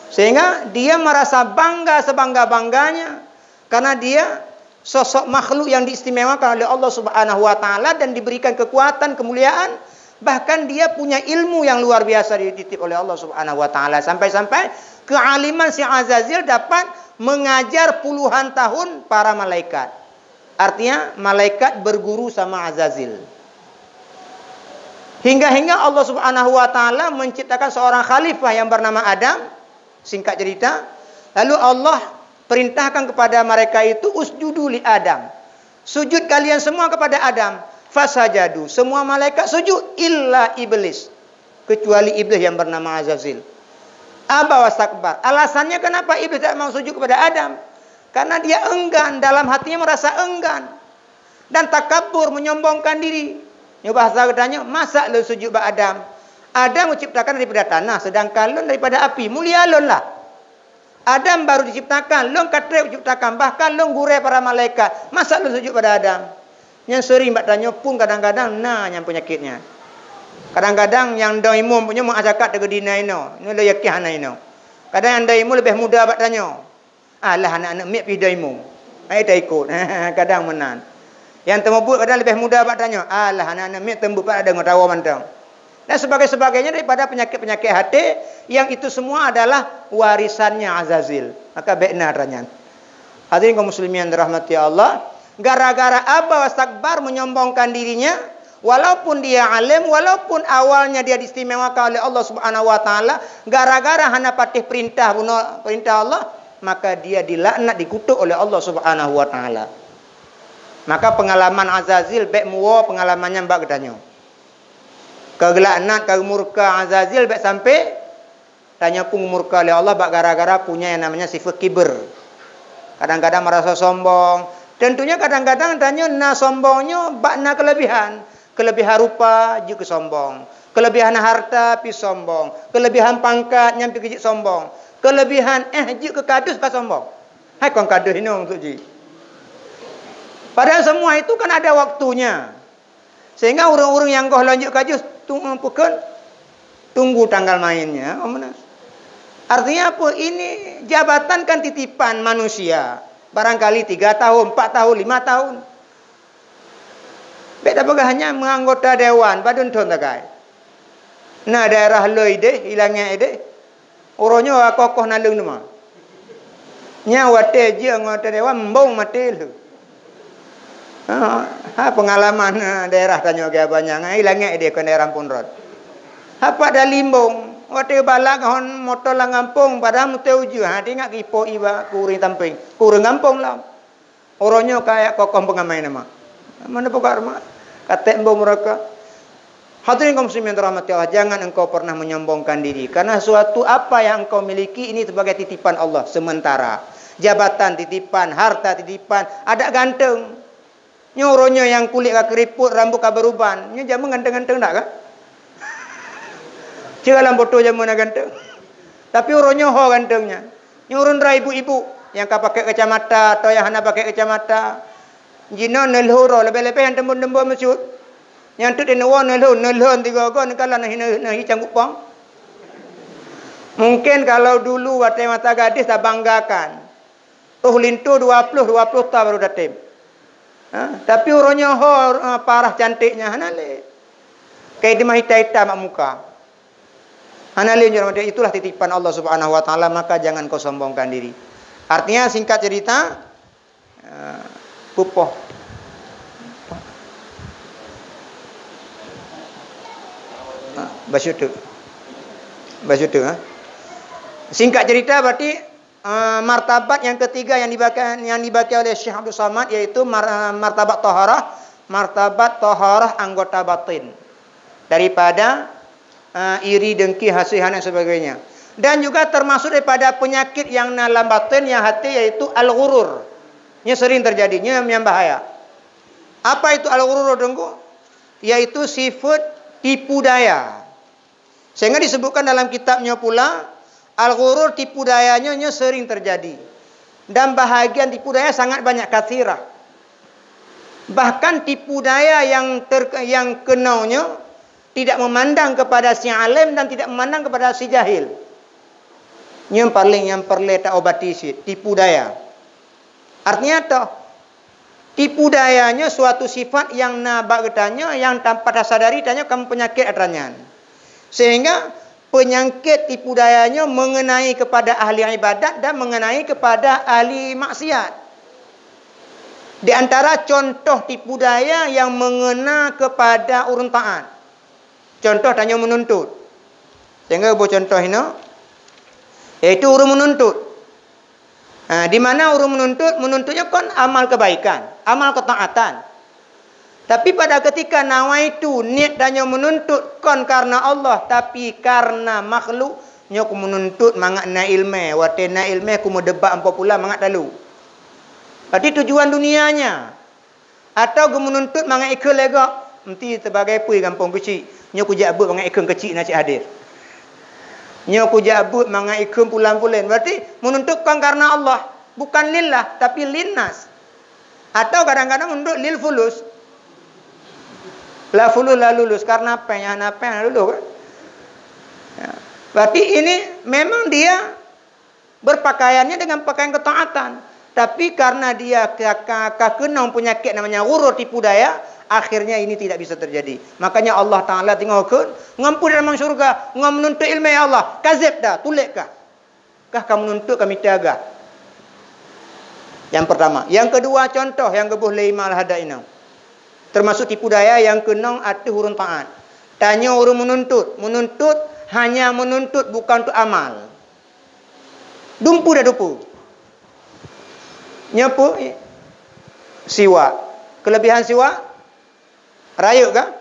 Sehingga dia merasa bangga sebangga-bangganya karena dia sosok makhluk yang diistimewakan oleh Allah Subhanahu wa Taala dan diberikan kekuatan, kemuliaan, bahkan dia punya ilmu yang luar biasa dititip oleh Allah Subhanahu wa Taala, sampai-sampai kealiman si Azazil dapat mengajar puluhan tahun para malaikat. Artinya, malaikat berguru sama Azazil. Hingga-hingga Allah Subhanahu wa Taala menciptakan seorang khalifah yang bernama Adam. Singkat cerita, lalu Allah perintahkan kepada mereka itu, "Usjudu li Adam." Sujud kalian semua kepada Adam. Fasajadu. Semua malaikat sujud, illa iblis. Kecuali iblis yang bernama Azazil. Aba wastakbar. Alasannya kenapa iblis tidak mau sujud kepada Adam? Karena dia enggan, dalam hatinya merasa enggan. Dan takabur, menyombongkan diri. Nyoe bahasa geutanyoe, "Masa lôn sujud bak Adam? Adam geuciptakan daripada tanah, sedangkan lôn daripada api. Mulia lôn lah. Adam baru diciptakan, lôn ka treb geuciptakan, bahkan lôn gurée para malaikat. Masa lôn sujud pada Adam?" Nyang seuring bak tanyoe pun kadang-kadang na nyang peunyakit nyan. Kadang-kadang nyang dong imum pun nyoe meuajakat teugeuh dina inoe, nyoe lé yakin hana inoe. Kadang nyang dong imum leubeh muda bak tanyoe. Alah, aneuk-aneuk miet pih dong imum. Ai taikot. Kadang meunan. Nyang teumeubeuet kadang leubeh muda bak tanyoe. Alah, aneuk-aneuk miet teumeubeuet pat deungon tawoe mantong. Dan sebagainya daripada penyakit-penyakit hati yang itu semua adalah warisannya Azazil. Maka bèk na atra nyan. Hadirin kaum muslimin yang dirahmati Allah, gara-gara aba wastakbar menyombongkan dirinya, walaupun dia alim, walaupun awalnya dia diistimewakan oleh Allah Subhanahu wa taala, gara-gara hana patéh perintah bunoe perintah Allah, maka dia dilaknat, dikutuk oleh Allah Subhanahu wa taala. Maka pengalaman Azazil bèk muwoe pengalaman nyan bak geutanyoe. Ka geulaknat, ka geumurka Azazil bèk sampai tanyoe pun geumurka lé Allah bak gara-gara punya yang namanya sifat kibr. Kadang-kadang merasa sombong. Tentunya kadang-kadang tanyoe na sombong nyoe bak na kelebihan. Kelebihan rupa jeuet keu sombong. Kelebihan harta pi sombong. Kelebihan pangkat nyan pi jeuet sombong. Kelebihan éh jeuet keu kadus ka sombong. Hai kon kadus inong tu ji. Padahal semua itu kan ada waktunya. Sehingga ureuëng-ureuëng nyang goh lanjut ka jeuet tu-, peukon tunggu tanggal mainnya. Artinya apa? Ini jabatan kan titipan manusia. Barangkali tiga tahun, empat tahun, lima tahun. Bèk tapeugah hanya meuanggota dewan, padum thon tagai. Na daerah loi deh, ilangnya deh. Uroe nyoe kokoh naleueng teuma. Nyan watèe jeuet anggota dewan, embong maté lheueh. Ha, ha, pengalaman, ha, daerah tanyoe gaya banyak, ha, ilangnya deh kon daerah Punrot. Hapa dali embong, watèe balak hon moto lam gampông, padahal muteuh ujeue, ha, teuingat kipo iba kureueng tampéng, kureueng gampông lam. Uroe nyoe kaya kokoh pengamai nama. Mana buka rumah? Katek embong mereka. Hadirin kaum muslimin yang dirahmati Allah, jangan engkau pernah menyombongkan diri. Karena sesuatu apa yang engkau miliki ini sebagai titipan Allah sementara. Jabatan titipan, harta titipan, adak ganteng. Nyoe uroe nyoe nyang kulét ka keuripot, rambut ka beuruban. Nyoe jameun ganteng-ganteng dak kan? Cek lam foto jameun na ganteng. Tapi uroe nyoe ho gantengnya. Nyoe ureuëng dra ibu-ibu nyang ka pakai kacamata atau nyang hana pakai kacamata. Jinoe neulhô droe leubeh-leubeh nyang teumbon-teumbon meusyut. Nyang teuk neuwoe neulhô, neulhô tiga-tiga neukalon neuhi, neuhi cangguek pong. Mungkin kalau dulu watèe masa gadis tabanggakan. Toh linto dua puluh, dua puluh ta baru datém. Ha? Tapi uroe nyoe ho, ha, parah cantiknya hana lé. Kayak dimah ita-ita mak muka. Hana lé nyoe, itulah titipan Allah Subhanahu wa taala, maka jangan kau sombongkan diri. Artinya singkat cerita, ha, pupoh. Ha, basyutu. Basyutu, ha. Singkat cerita berarti Ah, martabat yang ketiga yang dibagi, yang dibagi oleh Syekh Abdul Somad yaitu mar-, ah, martabat taharah, martabat taharah anggota batin daripada, ah, iri, dengki, hasad dan sebagainya. Dan juga termasuk daripada penyakit yang na lam batin, yang hati, yaitu al-ghurur. Ini sering terjadi, ini yang bahaya. Apa itu al-ghurur, Teungku? Yaitu sifat tipu daya. Sehingga disebutkan dalam kitab nyoe pula, al-ghurur, tipu daya nyoe, nyoe sering terjadi. Dan bahagian tipu daya sangat banyak, kathirah. Bahkan tipu daya yang ter-, yang keunoe nyoe tidak memandang kepada si alim dan tidak memandang kepada si jahil. Nyoe paling nyang peureulée taobati cit, tipu daya. Artinya toh, tipu daya nyoe suatu sifat nyang na bak geutanyoe nyang tanpa tasadari tanyoe ka meupenyakét atra nyan. Sehingga penyakit tipu daya nyoe mengenai kepada ahli ibadat dan mengenai kepada ahli maksiat. Di antara contoh tipu daya yang mengena kepada ureuëng taat. Contoh tanyoe meununtut. Sehingga boh contoh inoe, yaitu ureuëng meununtut. Ha, di mana ureuëng meununtut, meununtut nyoe kon amal kebaikan, amal ketaatan. Tapi pada ketika nawaitu, niet tanyoe meununtut kon karena Allah, tapi karena makhluk, nyoe ku meununtut mangat na iéleumé, watée na iéleumé ku meudebat ampoh pula mangat talu. Berarti tujuan dunianya. Atau geumeununtut mangat ikheun lé gob, meusti sibagai peue gampông keuchik, nyoe kujak beuet mangat ikheun keuchik na cit hadér. Nyoe kujak beuet mangat ikheun pulan-pulan. Berarti meununtut kon karena Allah, bukan lillah, tapi linnas. Atau kadang-kadang meununtut lil fulus. La fulus la lulus, karena péng, hana péng hana lulus kan? Ya. Berarti ini memang dia berpakaiannya dengan pakaian ketaatan. Tapi karena dia ka, ka, ka keunong penyakit namanya ghurur, tipu daya, Akhirnya ini tidak bisa terjadi. Makanya Allah Ta'ala teungoh kheun, ngon peue dalam syurga, ngon meununtut ilmu ya Allah. Kazeb dah, tulek kah? Kah ka meununtut ka mita gah? Yang pertama. Yang kedua, contoh yang geuboh lé Imam Al-Haddad inoe. Termasuk tipu daya yang keunong ateueh ureuëng taat. Tanyoe ureuëng meununtut, meununtut hanya meununtut bukan untuk amal. Dumpu dah dumpu. Nyoe peue? Siwak. Kelebihan siwak? Rayeuk kan?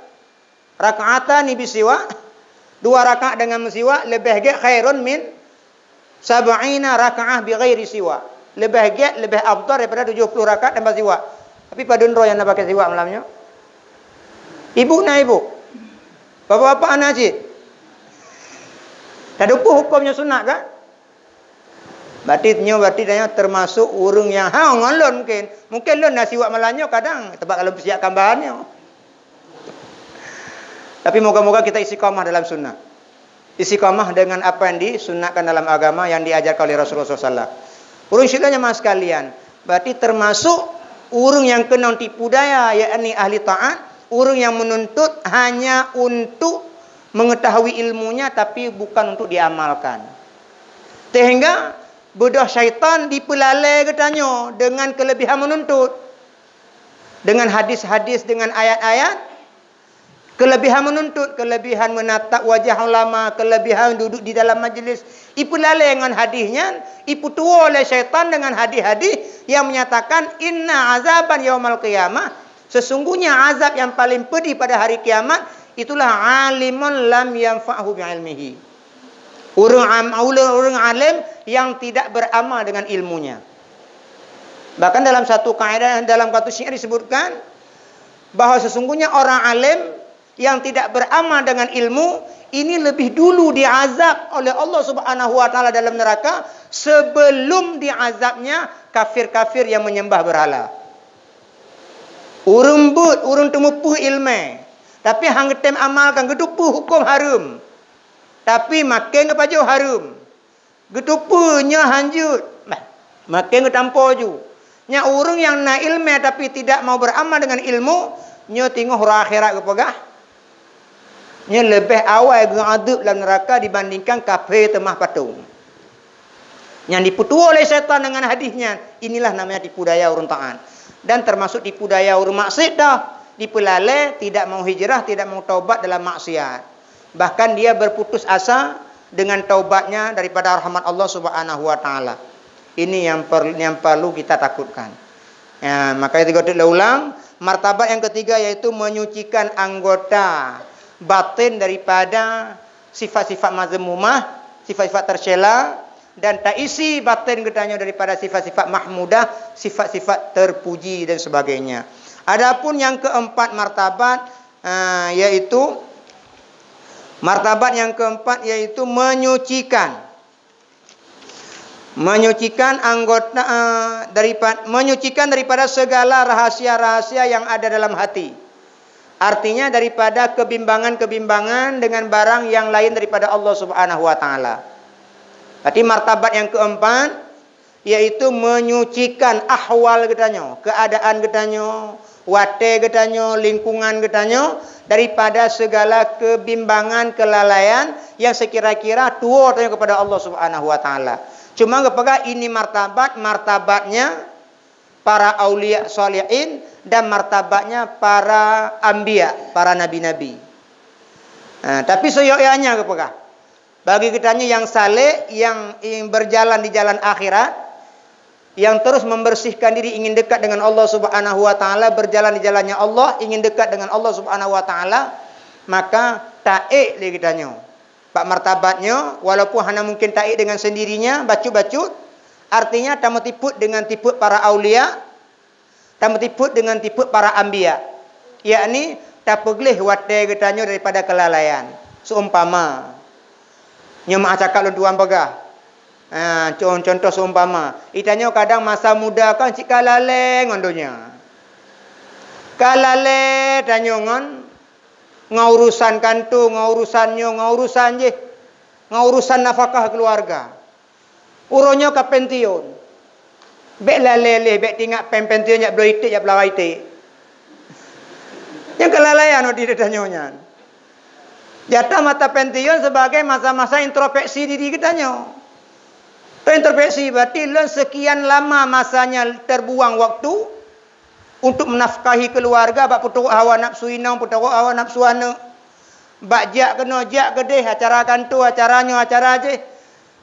Raka'atani bisiwak, dua rakaat dengan meusiwak, leubeh gét khairun min sab'ina raka'ah bighairi siwak. Leubeh gét, leubeh afdal daripada tujuh puluh rakaat tanpa siwak. Tapi padum droe nyang na pakai siwak malam nyoe? Ibu na ibu? Bapak-bapak na cit? Tadeupeue huköm nyoe sunat kan? Berarti nyoe, berarti nyoe termasuk ureuëng nyang, ha, ngon lôn mungkin. Mungkin lôn na siwak malam nyoe kadang, teuma ka lôn peusiapkan bahan nyoe. Tapi moga-moga kita istiqamah dalam sunnah. Istiqamah dengan apa yang disunatkan dalam agama, yang diajarkan oleh Rasulullah sallallahu alaihi wasallam. Ureuëng syedara jemaah sekalian, berarti termasuk ureuëng nyang keunong tipu daya, yakni ahli taat, ureuëng nyang meununtut hanya untuk mengetahui ilmunya, tapi bukan untuk diamalkan. Sehingga beudôh syaitan dipeulalé geutanyoe dengan kelebihan meununtut. Dengan hadis-hadis, dengan ayat-ayat, kelebihan meununtut, kelebihan menatap wajah ulama, kelebihan duduk di dalam majlis. Ipeulalé ngon hadis nyan, ipeutuwoe lé syaitan dengan hadis-hadis yang menyatakan, "Inna azaban yaumal qiyamah," sesungguhnya azab yang paling pedih pada hari kiamat, itulah alimun lam yanfa'hu bi'ilmihi. Ureuëng am-, ureuëng, ureuëng alim yang tidak beramal dengan ilmunya. Bahkan dalam satu kaidah, dalam satu syair disebutkan bahwa sesungguhnya orang alim yang tidak beramal dengan ilmu ini lebih dulu diazab oleh Allah Subhanahu wa Taala dalam neraka sebelum diazabnya kafir-kafir yang menyembah berhala. Ureuëng beuet, ureuëng teumeupeue ilmu, tapi han geutem amalkan, geuteupeue huköm hareuem. Tapi maken geupajoh hareuem. Geuteupeue nyoe hanjeuet, bah, maken geutampo ju. Nyan ureuëng nyang na ilmu tapi tidak mau beramal dengan ilmu, nyoe teungoh uroe akhirat geupeugah, nyoe leubeh awai geuadeueb lam neuraka dibandingkan kafé teumah patong. Nyang dipeutuwoe lé syaitan dengan hadis nyan, inilah namanya tipu daya ureuëng taat. Dan termasuk tipu daya ureuëng maksiat dah, dipeulalé, tidak mau hijrah, tidak mau taubat dalam maksiat. Bahkan dia berputus asa dengan taubatnya daripada rahmat Allah Subhanahu wa Taala. Ini yang per-, yang perlu kita takutkan. Ya, makanya tiga ulang, martabat yang ketiga yaitu menyucikan anggota batin daripada sifat-sifat mazmumah, sifat-sifat tercela, dan taisi batin geutanyoe daripada sifat-sifat mahmudah, sifat-sifat terpuji dan sebagainya. Adapun yang keempat martabat, ah, yaitu martabat yang keempat yaitu menyucikan, menyucikan anggota, eh, daripada, menyucikan daripada segala rahasia-rahasia yang ada dalam hati. Artinya daripada kebimbangan-kebimbangan dengan barang yang lain daripada Allah Subhanahu wa Taala. Berarti martabat yang keempat yaitu menyucikan ahwal geutanyoe, keadaan geutanyoe, watée geutanyoe, lingkungan geutanyoe daripada segala kebimbangan, kelalaian yang sekira-kira tuwoe tanyoe kepada Allah Subhanahu wa Taala. Cuma geupeugah ini martabat, martabatnya para aulia salihin dan martabatnya para anbiya, para nabi-nabi. Nah, tapi soe nyan geupeugah, bagi geutanyoe yang saleh, yang, yang berjalan di jalan akhirat, yang terus membersihkan diri ingin dekat dengan Allah Subhanahu wa Taala, berjalan di jalannya Allah, ingin dekat dengan Allah Subhanahu wa Taala, maka taék lé geutanyoe bak martabat nyoe, walaupun hana mungkin taék dengan sendirinya, bacut-bacut, artinya tameutipeuet dengan tipeuet para aulia, tameutipeuet dengan tipeuet para anbiya, yakni tapeugleh watée geutanyoe daripada keulalaian. Seumpama, nyoe meu'ah cakap lôn tuan peugah, ha, con-, contoh seumpama, geutanyoe kadang masa muda kan cit ka lalée ngon donya. Ka lalée tanyoe ngon, ngon urusan kantô, ngon urusan nyoe, ngon urusan jéh, ngon urusan nafakah keuluwarga. Uroe nyoe ka pensiun. Bék lalée lé, bék teuingat péng pensiun jak bloe iték, jak peulawa iték. Nyang kelalaian watèe tanyoe nyan. Jatah masa pensiun sebagai masa-masa introspeksi diri geutanyoe. Introspeksi berarti lôn sekian lama masanya terbuang waktu untuk menafkahi keluarga, bak peutrok hawa nafsu inong, peutrok hawa nafsu aneuk. Bak jak keunoe, jak keudeh, acara kanto, acara nyoe, acara jéh.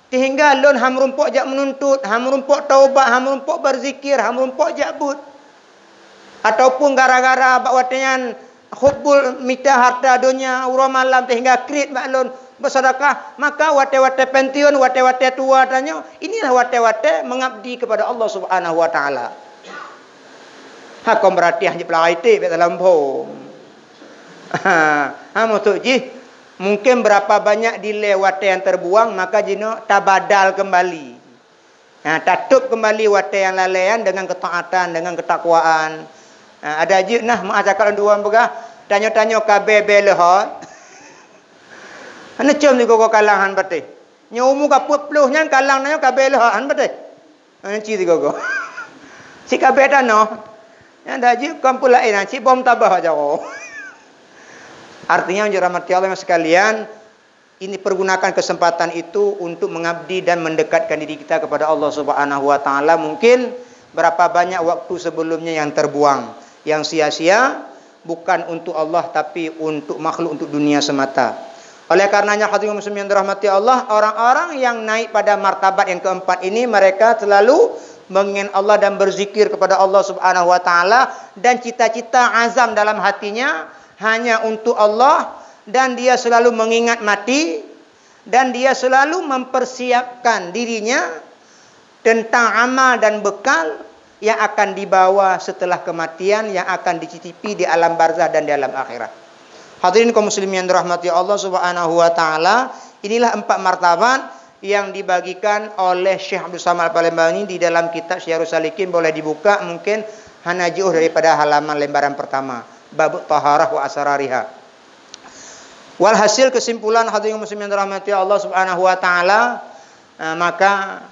Sehingga lôn han meurumpok jak meununtut, han meurumpok taubat, han meurumpok berzikir, han meurumpok jak beuet. Ataupun gara-gara bak watèe nyan hubbul mita harta donya uroe malam sehingga kriet bak lôn bersedekah, maka watèe-watèe pensiun, watèe-watèe tua tanyoe, inilah watèe-watèe mengabdi kepada Allah Subhanahu wa Taala. Ha, kon berarti hana jipeulara iték bèk talampôh. Ha, ha, maksud jih, mungkin berapa banyak dilèe watèe nyang terbuang, maka jinoe tabadal kembali. Ha, tatôp kembali watèe nyang lalèe nyan dengan ketaatan, dengan ketakwaan. Ha, ada jeuet nah meu'ah cakap lôn dua peugah, tanyoe-tanyoe ka bèe-bèe leuhot. Hana com sigoe-goe kalang han patéh. Nyoe umu ka peuet ploh nyan kalang tanyoe ka bèe leuhot han patéh. Hana ci sigoe-goe. Cit ka bèe tanoh. Nyang ada jeuet kon peue laén, cit bom tabah jaroe. Artinya, yang dirahmati Allah sekalian, ini pergunakan kesempatan itu untuk mengabdi dan mendekatkan diri kita kepada Allah Subhanahu wa Taala. Mungkin berapa banyak waktu sebelumnya yang terbuang, yang sia-sia, bukan untuk Allah, tapi untuk makhluk, untuk dunia semata. Oleh karenanya, hadirin muslimin yang dirahmati Allah, orang-orang yang naik pada martabat yang keempat ini, mereka selalu mengingat Allah dan berzikir kepada Allah Subhanahu wa Taala, dan cita-cita, azam dalam hatinya hanya untuk Allah, dan dia selalu mengingat mati, dan dia selalu mempersiapkan dirinya tentang amal dan bekal yang akan dibawa setelah kematian, yang akan dicicipi di alam barzah dan di alam akhirat. Hadirin kaum muslimin yang dirahmati Allah Subhanahu wa Taala, inilah empat martabat yang dibagikan oleh Syekh Abdul Samad Al-Palembang ini di dalam kitab Syiarus Salikin. Boleh dibuka, mungkin hana jauh daripada halaman lembaran pertama, Babut Taharah wa Asrariha. Walhasil, kesimpulan, hadirin muslimin yang dirahmati Allah Subhanahu wa Taala, eh, maka,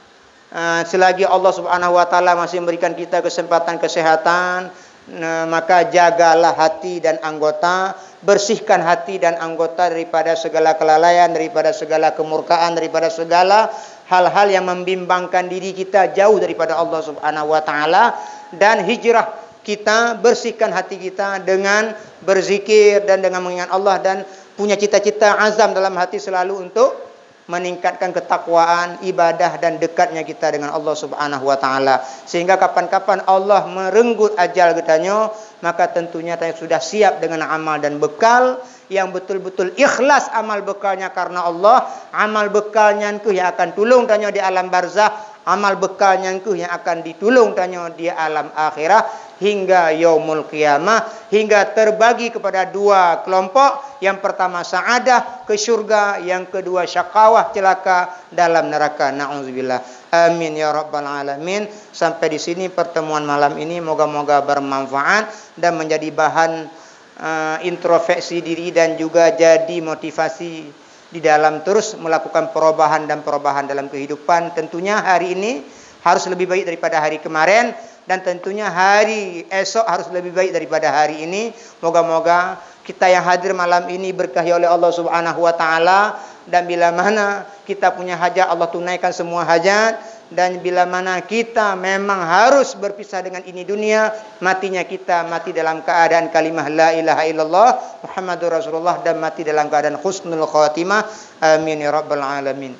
eh, selagi Allah Subhanahu wa Taala masih memberikan kita kesempatan kesehatan, eh, maka jagalah hati dan anggota, bersihkan hati dan anggota daripada segala kelalaian, daripada segala kemurkaan, daripada segala hal-hal yang membimbangkan diri kita jauh daripada Allah Subhanahu wa Taala, dan hijrah kita, bersihkan hati kita dengan berzikir dan dengan mengingat Allah, dan punya cita-cita, azam dalam hati selalu untuk meningkatkan ketakwaan, ibadah, dan dekatnya kita dengan Allah Subhanahu wa Taala. Sehingga kapan-kapan Allah merenggut ajal geutanyoe, maka tentunya tanyoe sudah siap dengan amal dan bekal yang betul-betul ikhlas, amal bekalnya karena Allah. Amal bekal nyan keuh yang akan tulông tanyoe di alam barzah. Amal bekal nyan keuh yang akan ditulông tanyoe di alam akhirat hingga yaumul qiyamah, hingga terbagi kepada dua kelompok. Yang pertama sa'adah, ke syurga, yang kedua syakawah, celaka, dalam neraka. Na'udzubillah. Amin ya rabbal alamin. Sampai di sini pertemuan malam ini, moga-moga bermanfaat dan menjadi bahan, eh, introspeksi diri dan juga jadi motivasi di dalam terus melakukan perubahan dan perubahan dalam kehidupan. Tentunya hari ini harus lebih baik daripada hari kemarin, dan tentunya hari esok harus lebih baik daripada hari ini. Moga-moga kita yang hadir malam ini diberkahi oleh Allah Subhanahu wa Taala, dan bila mana kita punya hajat, Allah tunaikan semua hajat, dan bila mana kita memang harus berpisah dengan ini dunia, matinya kita mati dalam keadaan kalimah la ilaha illallah Muhammadur Rasulullah, dan mati dalam keadaan husnul khatimah. Amin ya rabbal alamin.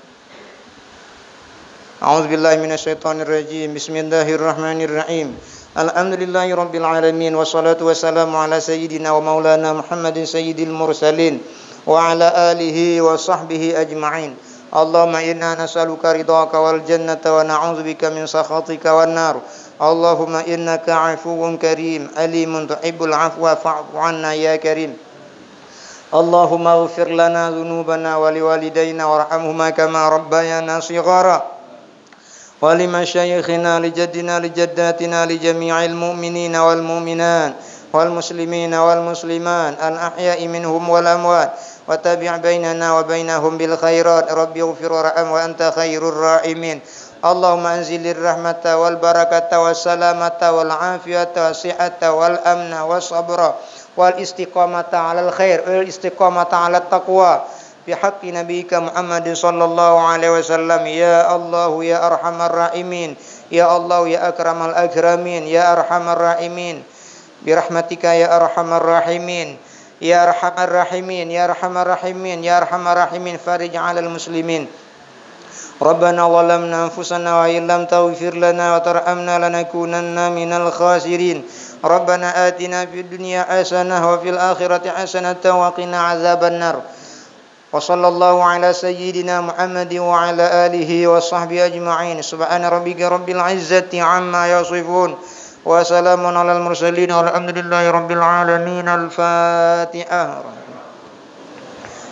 أعوذ بالله من الشيطان الرجيم. بسم الله الرحمن الرحيم. الحمد لله رب العالمين، والصلاة والسلام على سيدنا ومولانا محمد سيد المرسلين، وعلى آله وصحبه أجمعين. اللهم إنا نسألك رضاك والجنة، ونعوذ بك من سخطك والنار. اللهم إنك عفو كريم، عليم تحب العفو فاعف عنا يا كريم. اللهم اغفر لنا ذنوبنا ولوالدينا وارحمهما كما ربيانا صغارا. ولمشايخنا، لجدنا، لجداتنا، لجميع المؤمنين والمؤمنات، والمسلمين والمسلمات، الأحياء منهم والأموات، وتابع بيننا وبينهم بالخيرات. رب اغفر وارحم وأنت خير الراحمين. Allahumma anzilir rahmata wal barakata was salamata wal afiyata was sihata wal amna was sabra wal istiqamata alal khair wal istiqamata alat taqwa. Bihaqqi nabiyyika Muhammadin sallallahu alaihi wasallam. Ya Allah, ya arhamar rahimin. Ya Allah, ya akramal akramin. Ya arhamar rahimin. Birahmatika ya arhamar rahimin. Ya arhamar rahimin. Ya arhamar rahimin. Ya arhamar rahimin. Farij alal muslimin. Rabbana zalamna anfusana wa illam taghfir lana wa tarhamna lanakunanna minal khasirin. Rabbana atina fid dunya hasanah wa fil akhirati hasanatan wa qina azabannar. Wa sallallahu ala sayyidina Muhammadin wa ala alihi wa sahbihi ajma'in. Subhana rabbika rabbil izzati amma yasifun. Wa salamun alal mursalin walhamdulillahi rabbil alamin. Al-Fatihah.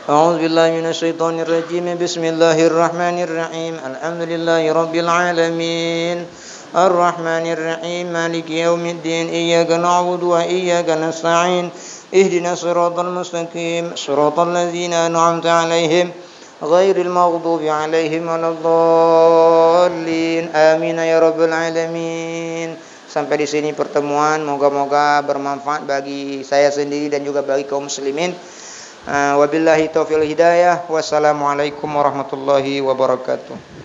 أعوذ بالله من الشيطان الرجيم. بسم الله الرحمن الرحيم. الحمد لله رب العالمين. الرحمن الرحيم. مالك يوم الدين. إياك نعبد وإياك نستعين. اهدنا الصراط المستقيم. صراط الذين أنعمت عليهم. غير المغضوب عليهم ولا الضالين. آمين يا رب العالمين. Sampai di sini pertemuan, moga-moga bermanfaat bagi saya sendiri dan juga bagi kaum muslimin. Ah, wabillahi taufiq wal hidayah. Wassalamualaikum warahmatullahi wabarakatuh.